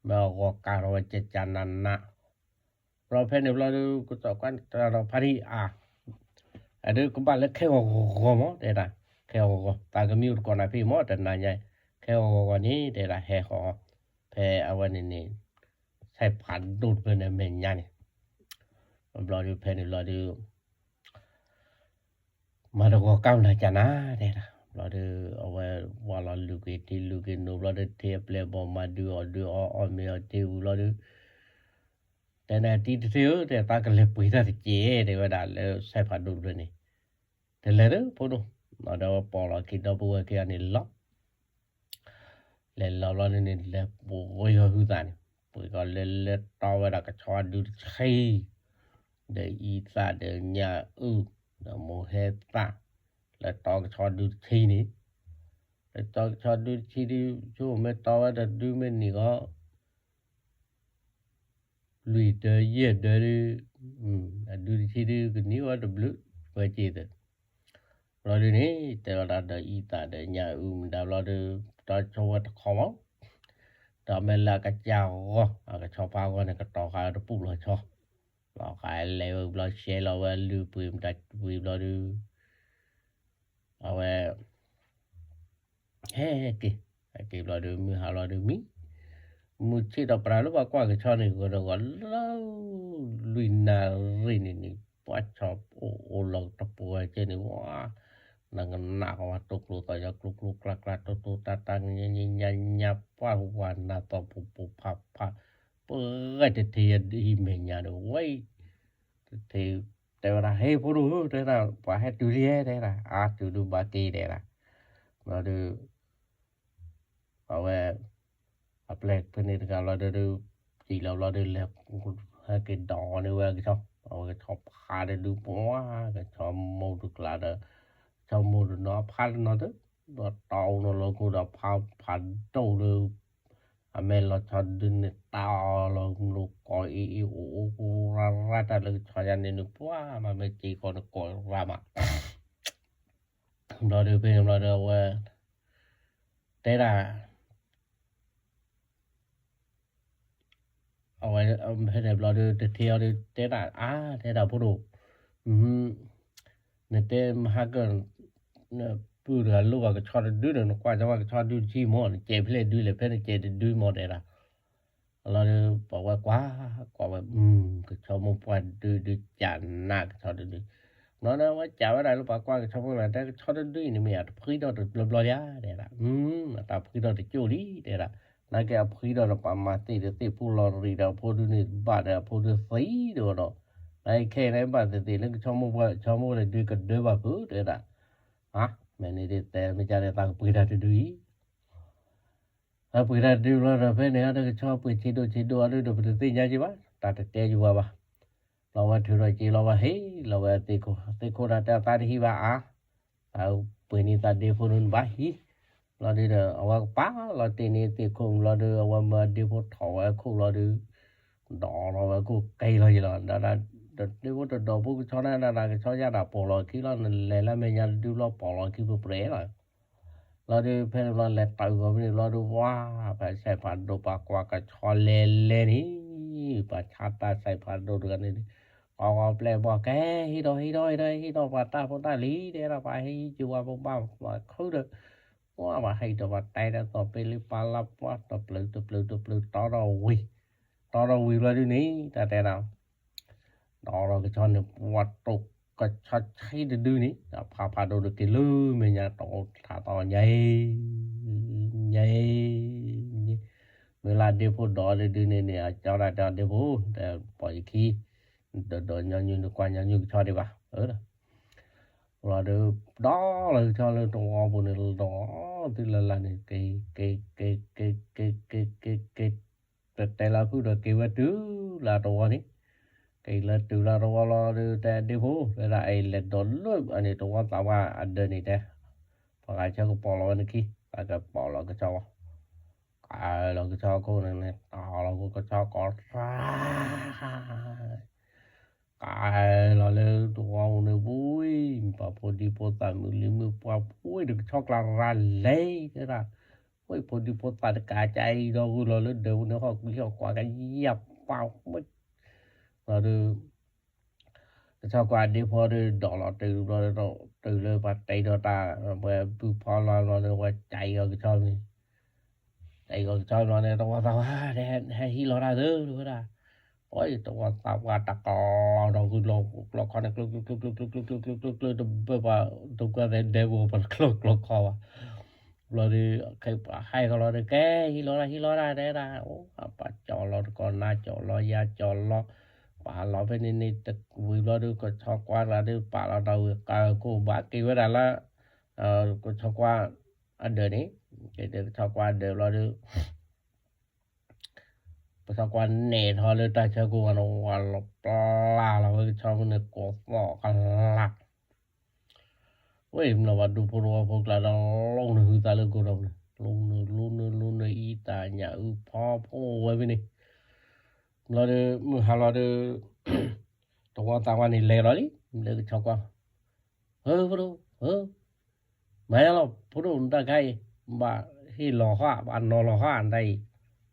မ့ၢ်အဂီၤကၤထီၣ်ဝဲကကနးနး ဘျီဖဲန့ၣ်ဘျီဒုး ကစီၣ်ကွၢ်တၢ်ဒီးဖါတံၢ်အါ, အဒုးကဘၣ်လၢခဲဂီၤဂီၤမး တဲဒၣ်, ခဲဂီၤဂီၤ သးကမံအိၣ်တကိးနၤဖဲမး တနၤညါ, ခဲဂီၤဂီၤန့ၣ် တဲဒၣ်ဟဲဃီၤ, ဖဲအဝဲန့ၣ်န့ၣ်, ဆဲးဖးဒိၣ်တဖျၢၣ်န့ၣ်အမဲာ်ညါန့ၣ်, ဘျီဒုးဖဲန့ၣ်ဘျီဒုး မၤတဂီၤကၢ်နၤကနၤ တဲဒၣ်, ဘျီဒုး အဝဲဝၤလီၤလုၢ်က့ၤထံလုၢ်က့ၤနိဘျီဒုး ထံအပျဲၢ်ဘီၣ်မၤဒုးအီၣ်ဒုးအီအီၣ်မ့ၤအီထံဝံၤဘျီဒုး, တဲနၤတံၤတထံၣ်ဧၢ တဲသးကလဲၤပှ့ၤတၢ်တက့ၢ် တဲဝဲဒၣ်လၢဆဲးဖးဒိၣ်တဖျၢၣ်န့ၣ်, တလဲၤလၢဖိဒိၣ်, ဒီးဝဲပိာ်လီၤခံဒီပုၢ်ဝဲၢ်ခံဂၤန့ၣ်လီၤ လဲၤလီၤဘျီဒုးန့ၣ် လဲၤပှ့ၤဃီဟုသးန့ၣ်, ပှ့ၤဃီလၢလၢတီဝဲဒၣ်ကဆီဒုတဆံ, ဒီးအံသၣ်ဒီးညၣ်အုၣ်, ဒီးမိၢ်ဟဲသၣ်, လၢတီကဆီဒုတဆံန့ၣ်, လၢတီကဆီဒုတဆံဒု ဆိမ့ၢ်တီဝဲဒီးဒုမ့ၢ်နံၤဃီ လွံၢ်ဒၢယဲၢ်ဒၢဒု, အဒုတဆံဒုကနံၤဝဲတဘျုး, ဝဲက့ၤသၢ, ဘျီဒုန့ၣ် တဲဝဲဒၣ်ဒီးအံသၣ်ဒီးညၣ်အုၣ်မတၤဘျီဒု, တီဆိဝဲတခီမး, ဒီးမ့ၢ်လၢအကစၢ်ဂီၢ် အကဆီဖါဂီၢ်န့ၣ် ကတီၤဃာ်ဝဲတပူၤလီၤဆီ, လီၤဃာ်လဲၤဝဲဘျီရှဲလီၤဝဲလုၢ်ပှ့ၤမတၤပှ့ၤဘျီဒု အဝဲ ဟဲက့ၤ, ဟဲက့ၤဘျီဒုး မုၢ်ဟါဘျီဒုးမံ, မုၢ်ဆ့ၣ်ဒီးပှၤလၢပှၤကွၢ်ကဆီန့ၣ် ဂီၤဒီးဂီၤလၢ လွံၢ်နၣ်ရံၣ်န့ၣ်န့ၣ် ပှၤဆီအိၣ်အိၣ်လီၤတပှဲၤကဲန့ၣ် ဝါ, နကနၣ်ကဝဲကျိကျိကျါကျါ တိတိတၢ်တၢ် ညါညါညါညါ ပှၤဝါနၢ်သီပူၤပူၤဖးဖး, ပှဲၤတထံၣ်အံၤမဲာ်ညါဒီး ဝဲ တထံၣ် တဲဝဲဒၣ် ဟဲဖိဒိၣ်ဧၢ တဲဒၣ် ပှၤဟဲတုၤလံ တဲဒၣ် အါ တုၤဒုးဘၣ်က့ၤ တဲဒၣ် ဘျီဒုး အဝဲ အပျဲၢ်ဖဲန့ၣ်တဂၤဘျီဒုး စံးလီၤဘျီဒုး လဲၤ ဟဲက့ၤဒိးန့ၢ်ဝဲကဆီ အဝဲကဆီဖးတဒု ပှၤ ကဆီမိၢ်တကျါဒီး ကဆီမိၢ်တနီၤ အဖးတနီၤသၢ ဒီးတီအိၣ်နီၤလီၤခိၣ်ဒီးဖးဖးဒိၣ်ဒီး အမဲာ်လီၤဆီဒုန့ၣ် တၢ်အီၤလီၤမလိၤကိးအံၤအံၤ အိၣ်အိၣ်ရၣ်ရၣ်တၢ်လၢကဆီယါန့ၣ်န့ၣ် ပှၤမၤမ့ၢ်က့ၤဃီန့ၣ်ကိးရၣ်မး ဘျီဒုးဖဲန့ၣ်ဘျီဒုးအဝဲ တဲဒၣ် အဝဲဖဲန့ၣ်ဘျီဒုး တထံၣ်အီၤဒုး တဲဒၣ် အါ တဲဒၣ်ဖိဒိၣ် နတဲမဟါကၢ ပုၢ်တဂၤလိၣ်ဘၣ်ကဆီတဒုဒီး နကွၢ်ကဆီဘၣ်ကဆီဒုတဆံမး နကဲးဖဲလဲၣ်ဒုလဲၣ် ဖဲနကဲးတဒုမး တဲဒၣ် လီၤဒုး ပဝဲကွၢ် ကွၢ်ဝဲ ကဆီမိၢ်ပှၢ်ဒုဒု ကၢ်နးကဆီတဒု ဘျီဒုး အဝဲကၢ်ဝဲဒၣ်လၢပှၤကွၢ်ကဆီဖိန့ၣ် တဲကဆီတဒုအံၤန့ၣ်မ့ၢ်အတဖှံထီၣ်တဘျီဘျီဧါ တဲဒၣ် အတၢ်ဖှံထီၣ်တကၠိၢ်လံ တဲဒၣ် နာ်က့အဖှံထီၣ်ဒီးပှၤမၤသ့ၣ်တသ့ၣ် ဖိလီၤရံးဒီးအဖိဒုန့ၣ်ဘၣ်ဒီးအဖိဒုသံဒီးဒီး နာ်က့ခဲအံၤန့ၣ်ဘၣ်သ့ၣ်သ့ၣ်လၢကဆီမိၢ်ပှၢ် ကဆီမိၢ်ဒီးဒုကဒၢဘၣ်ဖုး တဲဒၣ် မ့ၢ်န့ၣ်ဒ်တဲ မ့ၢ်ကန့ၣ်သးကပှ့ၤတၢ်တဒုအံၤ အပှ့ၤတၢ်တဒုလီၤဒီး ဖဲန့ၣ်အဒုကဆီပှ့ၤဆံးဒိၣ်ဆံးဒိၣ်အဒုဒီး ပတသ့ၣ်ညါက့ၤဘၣ် တၢ်တတဲယံၤဝဲဘၣ် လီၤဝဲထုးထီၣ်က့ၤလီၤဝဲ ဟ့ၣ်လီၤဝဲသ့ၣ်ခိၣ် သ့ၣ်ခိၣ်ဒၣ်တဲသးတဟံးဘၣ်အါ သးပှ့ၤန့ၢ်သးဒ့ဖိဒုန့ၣ်ဘၣ်ဟံး လီၤဒုဒီး အဝဲကပာ်လီၤတ့ၢ်န့ၢ်သ့ၣ်ခိၣ်လီၤဒု အဝဲမၢဒ့ဖိထီၣ်ဝဲခိၣ်လီၤဒု ဒီးလီၤဝဲခိၣ်ကဲလီၤယံၤလီၤ ဒၣ်ဒၣ် ဒ့ဖိတဒီးဖိကဆီန့ၣ် ဒၣ်ဒၣ်ကဆီယါဒၣ်ပိာ်လီၤခံလီၤ နလဲၤလၢမဲာ်ညါတဒုလီၤပိာ်လီၤခံပှဲၤပှဲၤလီၤ လီၤဒုး ဖဲန့ၣ်ဘျီလဲၤတၢ်ဂီၤဖဲန့ၣ်ဘျီဒုး ဝါ ပှၤစဲးဖးဒိၣ် ပှၤကွၢ်ကဆီလဲၤလဲၤန့ၣ် ပှၤဆါတၢ်စဲးဖးဒိၣ်တဂၤန့ၣ် ကီကီပျဲၢ်ဘီၣ်ကဲ ဟံးဒီး ဟံးဒီး ဟံးဒီး ဟံးဒီး ပှၤတၢ်ဖိတၢ်လံၤ တဲဒၣ် ပှၤဟဲယံၤကၠူၤ ပှၤဖိဘၣ်ပှၤခုဒီး ဝါ ပှၤဟဲယံၤဒီး ပှၤတဲဒၣ် သီးပ့လံ ပှၤလၢပှၤတပျုာ်တပျုာ်တပျုာ် တီဒီးဝံၤ တီဒီးဝံၤဘျီဒုးန့ၣ် တၢ်တဲဒၣ် ဒီးကဆီန့ၣ် ပှၤတိၢ်ကဆီဆံတဒုန့ၣ် ဖးဖးဒိၣ်ဒုးက့ၤလၢမဲာ်ညါ တီထးတီညါအံၤ ညါအံၤ မ့ၢ်လၢဒ့ဖိဒီးတဒုန့ၣ်န့ၣ် အကၠီဒၣ်တဲအီၤ ဒ့ဖိ တဲပိာ်ယခံ ဒီးဒီးညီနုၢ် နကွၢ်ညီနုၢ်ကဆီဒံးဘၣ် လီၤဒီး ဒီးလၢကဆီလၢတဝီပူၤန့ၣ် လီၤသုလၢ်လၢ်န့ၣ် က့ၤ က့ၤ က့ၤ က့ၤ က့ၤ က့ၤ က့ၤ က့ၤ တတဲလၢဖုၣ်ဒီးက့ၤဝဲတုၤလၢတဝီန့ၣ်, က့ၤလၢတုၤလၢတဝီလီၤဒီး တဲဒ့ဖိ တဲဒၣ်အံၤ လဲၤဒိးလၢန့ၣ် တဝီသးဝါအဒၢးန့ၣ်တဲ, ပှၤဂၤဆၢကပီၤလီၤဝဲနခံ ပှၤကပီၤလီၤကဆီဝဲ, ကလီၤကဆီခိၣ်န့ၣ်န့ၣ် တီလီၤကဆီကိးရၢ် ကလီၤလၢတဝီပူၤန့ၣ် ဝံၤ ပှၤဖိဒံဖိသၣ်မုၣ်လံၤမုၣ်ပှၢ် ဝံၤဒီးကဆီကျါရၢ်လဲၤ တဲဒၣ်, ဝံၤဖိဒံဖိသၣ်တကးကါအံၤဒီးဂုာ်လီၤလၢဒၢးပူၤန့ၣ် ဟီၣ်ကွံာ်ဟီၣ်ကွံာ်ကယၢ်ပာ်ဝဲ, လီၤဒီး ကဆီကွၢ်ဒ့ဖိဒီး ဒီးလီၤတုၤဘျီဒီး တုၤလၢပှၤတဲဒီးတၢ် ပှၤဘုဖီလီၤဘျီဒီး ပှၤကၠဲးဂီၤကဆီန့ၣ် တဲဂီၤကဆီဘျီန့ၣ် တဝီသးဝါ ဟဲဟံးလီၤတၢ်သၢ တဲဝဲဒၣ်, အတဝီသးဝါတၢ်ကလီၤဒီး ဂုာ်လီၤကျိချီန့ၣ် ကျိ ကျိ ကျိ ကျိ ကျိ ကျိ ကျိ တဘၢပှၤဒိကွၢ်သဲဒဲပူၤ ပှၤကျိကျိခီဘၣ်, ဘျီဒီး ခဲပှၤဟဲကလီၤဒီး ကဲဟံးလီၤတၢ် ဟံးလီၤတၢ် တဲဒၣ်, ပှၤကၠီလီၤတကီၢ် နၤကၠီလီၤ ယၤကၠီလီၤ, ပှၤလီၤဖဲန့ၣ်န့ၣ် ဝံၤဘျီဒီး ကဆီကွၢ်တဂၤဒီး ပာ်လီၤတၢ်ဝံၤ ကၢခိၣ်ဘၣ်က့ၤဝဲဒၣ်လၢ ကဆီကွၢ် အဒၢးန့ၣ်, ကဆီကွၢ်အဒၢးဘျီဒီး ကဆီကွၢ်နဲၣ်ထီၣ်လၢတၢ်ဆၢကိးဂၤန့ၣ် ဝါလီၤပျၢ်လီၤဝဲကဆီမုၣ်န့ၣ် ကိးသီၣ်ကလၢ်, ဝဲမ့ၢ်ပှၤဒူဖိတဝီဖိကျါဒီး လူနုာ်ဟုသးလၢကိးဒီးန့ၣ် လူနုာ် လူနုာ် လူနုာ်အံသးညၣ်အုၣ်ဖီဖိဝဲဖဲန့ၣ် ဘျီဒီး မုၢ်ဟါလီၤဒီး တဝီသးဝါန့ၣ်လဲၤလီၤလံ လၢကဆီကွၢ်, ဖိဒိၣ်, မၤယါလီၤ ဖိဒိၣ် နတၢ်ခါအံၤ ဘၣ်ဟ့ၣ်လီၤဟၣ် ဘၣ်နီၤလီၤဟၣ်နတၢ်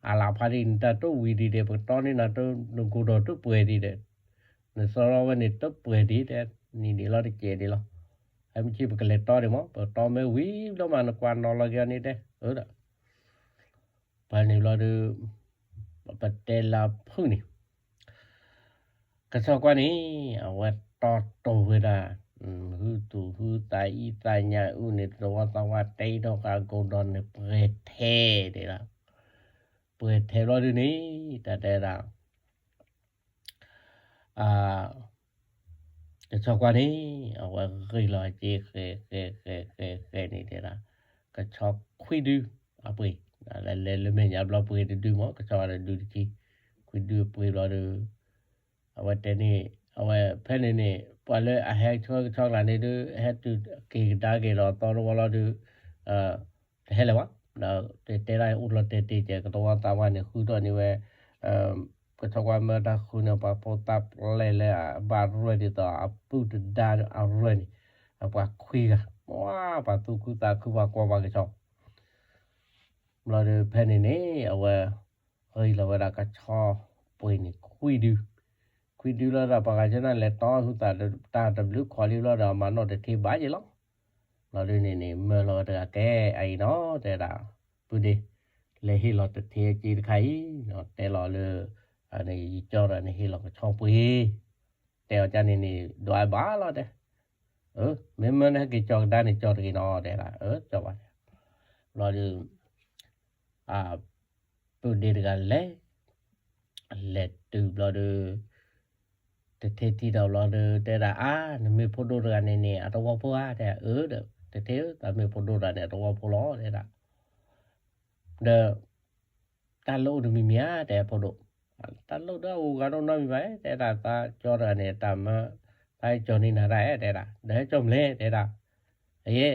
အံၤ, အလၢဖးဒ်နတၢ်တဝံၤဒံးဒီး ပကတီန့ၢ်နၤ နကိးဒီးတပှဲၤဒံးဒီး, နသရီဝဲန့ၣ်တပှဲၤဒံးတဲ, နံၤဒံးလီၤတကဲးဒံးလီၤ, ဟဲမ့ၢ်ဆ့ၣ်ပကလဲၤတီဒံးမး ပတီမ့ၢ်ဝံၤဘျီမး နကွၢ်နီၤလီၤက့ၤအီၤန့ၣ်တဲ, အၢ ပှၤန့ၣ်ဘျီဒီး ပတဲလၢဖုၣ်န့ၣ်, ကဆီကွၢ်န့ၣ် အဝဲတီတိာ်ဝဲဒၣ် ဟုသူၣ်ဟုသးအံသးညၣ်အုၣ်န့ၣ် တဝီသးဝါတဲထီၣ်ဃာ်ကိးဒီးန့ၣ် ပှဲၤထဲတဲဒၣ်, ပှဲၤထဲဘျီဒုန့ၣ် တၢ်တဲဒၣ် ကဆီကွၢ်န့ၣ် အဝဲဂ့ၤလီၤက့ၤ ဃဲဃဲဃဲဃဲဃဲန့ၣ်တဲဒၣ်, ကဆီခွံဒုအပှ့ၤ, လဲၤလၢမဲာ်ညါဘျီပှ့ၤတဒုမး ကဆီဝဲဒၣ်ဒုတဆံ, ခွံဒုအပှ့ၤဘျီဒီး အဝဲတဲန့ၣ် အဝဲဖဲန့ၣ်န့ၣ် ပှၤလၢအဟဲဆှၢကဆီကျါန့ၣ်ဒီး ဟဲတုၤက့ၤကဒါက့ၤဒီးသီတဝီလီၤဒီး တဟဲလၢၤဘၣ်, ဒီးတဲတဲဒၣ်အိၣ်လီၤတဲာ်တ့ၢ်ကဲ ကတဝီသးဝါန့ၣ် ဃုထီၣ်န့ၢ်ဝဲ ကဆီကွၢ်မၢတၢ်ဃုန့ၣ် ပှၤဖိသၣ်ပျဲၢ်လၢအဘၣ်ရွဲၢ်ဒ်သိး အပုၢ်တဒါအရွဲၢ်န့ၣ် အပှၤခွံဂၤ ပှၤသူၣ်ခုသးခု ပှၤကွၢ်ပှၤကဆီ ဘျီဒီးဖဲန့ၣ်န့ၣ် အဝဲ ဂ့ၤလီၤဝဲဒၣ်ကဆီပှ့ၤန့ၣ် ခွံဒု, ခွံဒုလီၤဒီး ပှၤဂၤဆၢနၢ်လဲၤတီဟုသးတၢ်တဘျုးခီၣ်လံဘျီဒီး အမၤနီၣ်တထ့ဘၣ်ယဲလီၤ, ဘျီဒုန့ၣ်န့ၣ် မၢလီၤဝဲတဂၤကဲအံၤနီၤ တဲဒၣ်, ပုၢ်ဒ့, လဲၤဟ့ၣ်လီၤတထ့က့တခါအံၤ, တဲလီၤလၢ ယကၠီဒီးန့ၣ်ဟ့ၣ်လီၤကဆီပှ့ၤ, တဲအီၤကန့ၣ်န့ၣ် ဒွးဘၣ်လီၤတဲ မ့မ့ၢ်နဟဲက့ၤကၠီကဒါန့ၣ် ကၠီတဂ့ၤနီၤ တဲဒၣ်, ကၠီဘၣ်တဲ, ဘျီဒီး ပုၢ်ဒ့တဂၤလဲၤ, လဲၤတုၤဘျီဒီး တထ့ထံၣ်ဒီးဘျီဒီး တဲဒၣ်အါ နမ့ၢ်ဖိဒိၣ်တဂၤန့ၣ်န့ၣ် အတဝီဖိဧါ တဲအၢဒီး တထ့ဧၢ တၢ်မ့ၢ်ဖိဒိၣ်တဂၤန့ၣ် အတဝီဖိလီၤ တဲဒၣ်, ဒီး တၢ်လိၣ်အိၣ်တမံၤမံၤဧါ တဲဖိဒိၣ်, တၢ်လိၣ်ဒီးအဂၤဒိၣ်နီတမံၤဘၣ် တဲဒၣ် သးကၠီတဂၤန့ၣ် တၢ်မၢ သးကၠီန့ၢ်နၤတၢ်ဧါ တဲဒၣ် ဒီးဟဲကၠီမလဲၣ် တဲဒၣ်, အယဲ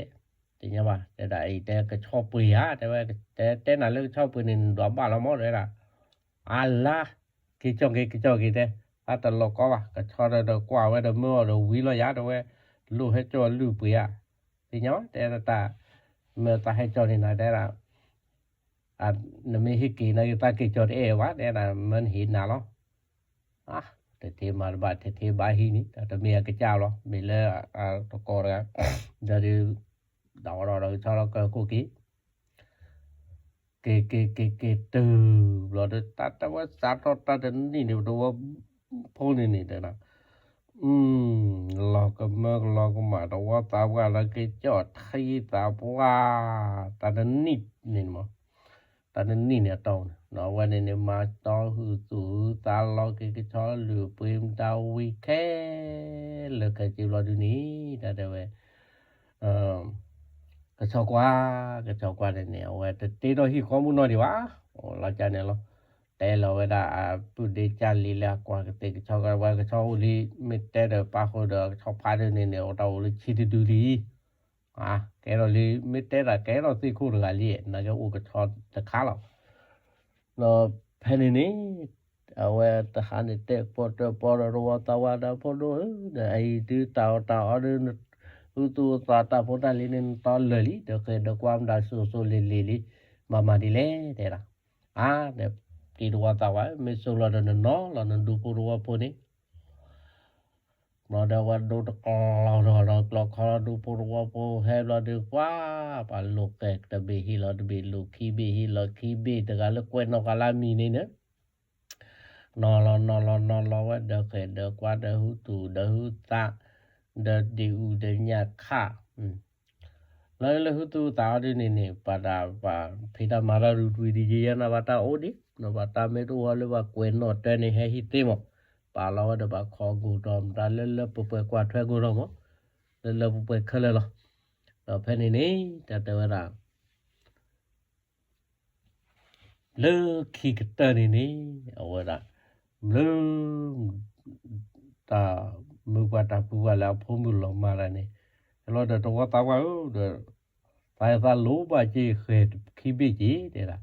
တညီဘၣ် တဲဒၣ် အံၤတဲကဆီပှ့ၤဧါ တဲဝဲ တဲနၤလၢကဆီပှ့ၤန့ၣ် နဒွးဘၣ်လီၤမး တဲဒၣ်, အလါ က့ၤကၠီက့ၤ က့ၤကၠီက့ၤတဲ, သးတလီၤကီဘၣ် ကဆီဒီး ဒီးကွၢ်ဝဲဒီးမၢအီၤဒီးဝံၤလီၤယၤ တဲဝဲ, လိၣ်ဟဲကၠီလုၢ်ပှ့ၤဧါ, တညီဘၣ် တဲဒၣ်တၢ် မ့ၢ်သးဟဲကၠီန့ၣ်နၤတဲဒၣ်, နမ့ၢ်ဟ့ၣ်က့ၤနာ်က့ၤသးက့ၤကၠီတအဲၣ်ဘၣ် တဲဒၣ် မၢနဟ့ၣ်နၤလီၤ. အါ, တထံၣ်မၤတဘၣ် တထံၣ်ဘၣ်ဟံၣ်န့ၣ် တမ့ၢ်အကစၢ်လီၤ မ့ၢ်လၢတကီၢ်တဂၤ, ဒီးဒုး ဒီးဒီးကဆီလီၤကၢၢ်ခိၣ်က့ၤ က့ၤက့ၤက့ၤက့ၤတုၤဘျီဒီး တၢ်တဝဲစးထီၣ်တၢ်တနံၣ်န့ၣ် တဝီဖိန့ၣ်န့ၣ်တဲဒၣ်, လီၤကမၢကလီၤကမၣ် တဝီသးပှၢ်လၢက့ၤကၠီၣ်ထံသး ပှၢ်, တၢ်တနံၣ်န့ၣ်မး, တၢ်တနံၣ်န့ၣ်အတီန့ၣ် အဝဲန့ၣ်န့ၣ် မၤတီဟုသူၣ်ဟုသးလီၤက့ၤကဆီလုၢ်ပှ့ၤမတၤဝံၤခဲ လၢခဲက့ၤဘျီဒုန့ၣ် တၢ်တဲဝဲ ကဆီကွၢ်, ကဆီကွၢ်န့ၣ်န့ၣ် အဝဲတတ့ထီၣ်ဟံၣ်ဃီမုၢ်နီၢ်ဒံးဘၣ်, အိၣ်လီၤကၢ်န့ၣ်လီၤ. တဲလီၤဝဲဒၣ်အပုၢ်ဒ့ကၢ်လံၤလၢအကွၢ်ကသ့ၣ်ကဆီကွၢ်ဝဲ ကဆီအိၣ်လံ, မ့ၢ်တဲဒီးပၢ်ဃိဒီး ကဆီဖးဒိၣ်န့ၣ်န့ၣ် အိၣ်တၢ်အိၣ်လၢဆံတဒုလံ. ကဲထီၣ်လံ, မ့ၢ်တဲဒၣ်ကဲထီၣ်သ့ၣ်ခိၣ်တဂၤလံ, နာ်က့အိၣ်ကဆီတခါလီၤ. ဒီးဖဲန့ၣ်န့ၣ် အဝဲတဟါန့ၣ်တဲပီၣ်တၢၣ်ပီၣ်ဒီးတဝီသးဝါဒီး ဖိဒိၣ်ဧၢ, ဒီးအအံၤဒုးတၢ်အီၣ်တၢ်အီဒုး ဟုသူၣ်အိၣ်သးတၢ်ဖိတၢ်လံၤန့ၣ် နတီလၢာ်လံ, ဒီးဃဲၤဒီးကွၢ်မတၤစိၤစိၤလ့ၤလ့ၤလံ, မၤမၤဒ်လဲၣ် တဲဒၣ်. အါ, ဒီးတံၤတဝီသးဝါ မ့ၢ်စိၤလီၤဒီးနနီၤလီၤနဒူဖိတဝီဖိန့ၣ် ဘျီဒီးအဝဲဒိတကျီၢ်ဒီး ဒီးကျီၢ်ခီဒီးဒူဖိတဝီဖိဟဲဘျီဒီး ပှၤ ပှၤလိာ်ဃဲၤတဘ့ၣ်ဟ့ၣ်လီၤတဘ့ၣ် လိာ်ခံဘ့ၣ်ဟ့ၣ်လီၤခံဘ့ၣ် တဂၤလၢကွဲးနီၣ်ဃာ်လၢအမံၤန့ၣ်န့ၣ် နီၤလီၤနီၤလီၤနီၤလီၤဝဲ ဒီးဃဲၤဒီးကွၢ်ဒီးဟုသူၣ်ဒီးဟုသး ဒီးဒံၣ်အူဒီးညၣ်ခၣ် လၢလၢဟုသူၣ်ဟုသးအီၤဒ်န့ၣ်န့ၣ် ပှၤဒၣ်ပှၤဖံးတၢ်မၤတၢ်ရူးတွံၤဒ်ယဲယဲနၤဘၣ်တၢ်အိၣ်ဒံး နဘၣ်တၢ်မ့ၢ်တအိၣ်လၢပှၤကွဲးနီၣ်တၢ်န့ၣ် ဟဲဟံးသ့မး, ပာ်လီၤဝဲဒီးဘၣ်ခီကိၢ်ဒီးမတၤလၢလၢပှဲၤပှဲၤကွၢ်ထွဲကိၢ်ဒီးမး, လၢလၢပှဲၤပှဲၤခဲလၢာ်လီၤ. ဒီးဖဲန့ၣ်န့ၣ် တၢ်တဲဝဲဒၣ် လၢခံကတၢၢ်န့ၣ်န့ၣ် အဝဲဒၣ် လၢ တၢ်မုၢ်ပှၢ်တၢ်ဖုပှၢ်လၢအဖိမုၣ်လီၤမၢ်တၢ်န့ၣ် ဟဲလီၤဒီးတဝီသးဝါဧၢ ဒီး သးသးလိၣ်ဘၣ်က့ၤဃဲၤခံဘ့ၣ်က့ၤ တဲဒၣ်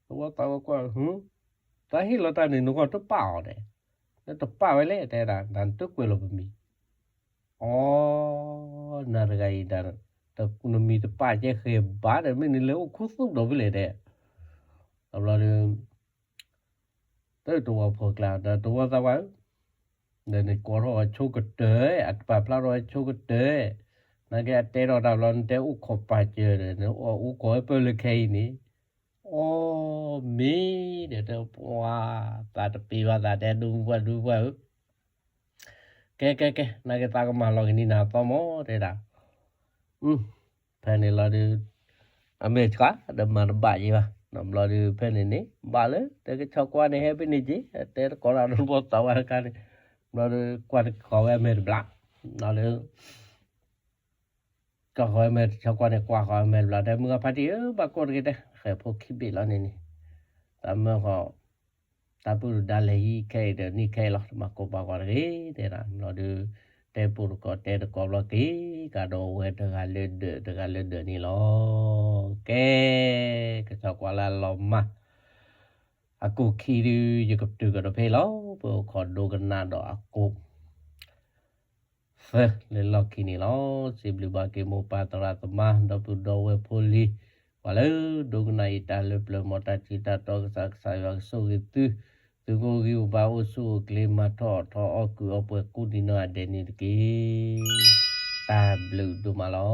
တဝီသးဝါကွၢ် တၢ်ဟ့ၣ်လီၤတၢ်န့ၣ် နဂီၢ်တပာ်အီၤဒဲး, နတပာ်ဝဲလဲၣ် တဲဒၣ် နတကွဲးလီၤပမံၤ အီ နၤတဂၤအံၤဒၣ် နမံၤတပာ်ကဲဃဲၤဘၣ်ဒီး မ့ၢ်နလဲၤအိၣ်ခူသူၣ်ဒီးဖဲလဲၣ်ဒဲး, အဘျီဒီး တၢ်တဝီဖိကျါ ဒီးတဝီသးဝါဧၢ, ဒီးနကိးထီၣ်အဆိကတၢၢ် အတပာ်ဖျါထီၣ်အဆိကတၢၢ်, နာ်က့အတဲထီၣ်တၢ်ဘျီ နတဲအိၣ်ခိးပာ်စၢၤဒီး နအိၣ်ခိးဝဲပၢၢ်လၢခဲအံၤန့ၣ်, အီ မ့ၢ်ဒီးတဲပှၤ သးတပ့ၤဘၣ်သးတဲဒိမုၢ်ပှၢ်ဒိမုၢ်ပှၢ်ဧၢ ကဲကဲကဲ နာ်က့သးကမၤလီၤကန့ၢ်နၤအသီမး တဲဒၣ်, ဖဲန့ၣ်လီၤဒုး အမဲာ်ဆှးဒီးမၤတဘၣ်ယံၤဘၣ်, ဘျီဒုးဖဲန့ၣ်န့ၣ် ဘၣ်လၢ တဲကဆီကွၢ်န့ၣ် ဟဲဖဲန့ၣ်က့ၤ တဲတကိးလၢတဘီသးဝါတခါန့ၣ်, ဘျီဒုး ကွၢ်တကိးဝဲအမဲာ်တဘျီ, ဘျီဒုး ကီၢ်ဃီမဲာ်တဆီကွၢ်န့ၣ် ကွၢ်ဃီအမဲာ်တဘျီ တဲမုၢ်ဂၤဖါတံၢ်ဧၢ ဘၣ်ကိၢ်တဂ့ၤတဲ ဃဲၤဖိခံဘ့ၣ်လီၤန့ၣ်န့ၣ်, တၢ်မၢဃီ တၢ်ပုၢ်တဒါလဲၤဟံးခဲအံၤဒီးနံၣ်ခဲအံၤလီၤ တဘၣ်ကိၢ်ဘၣ်ဂီၤတဂ့ၤ တဲဒၣ် ဘျီဒုး တဲပိာ်တကိးတဲတကိးဘျီက့ၤ ကဒီးဝဲတဂၤလၢဒၢး တဂၤလၢဒၢးန့ၣ်လီၤ. ကဲ ကဆီကွၢ်လၢအလီၤမၢ် အကိၢ်ခံဒုး ယကပတုာ်ကဒီးဖဲအံၤလီၤ. ပအိၣ်ခိးဒိကနၣ်ဒီးအကိၢ် သၢလၢလီၢ်ခံန့ၣ်လီၤ. စံးဘျုးဘၣ်က့ၤမိၢ်ပၢ်သရၣ်သမါ ဒီပုၢ်ဒီဝဲၢ်ဖိလံၤ ပှၤလၢဒိကနၣ်အံၤတၢ်လၢပျၢၤ မ်တၢ်ထံတၢ်တီကစၢ်ကစၢ်ယွၤကဆိၣ်ဂ့ၤသု, သုကအိၣ်ဂံၢ်အိၣ်ဘါအိၣ်ဆူၣ်အိၣ်ချ့ မၤထီၣ်အီၣ်ထီၣ်အီၣ်ကုာ်အီပှဲၤကိးဒံးနီၢ်ဂၤဒဲးန့ၣ်တက့ၢ်. တၢ်ဘျုးဒိၣ်မးလီၤ.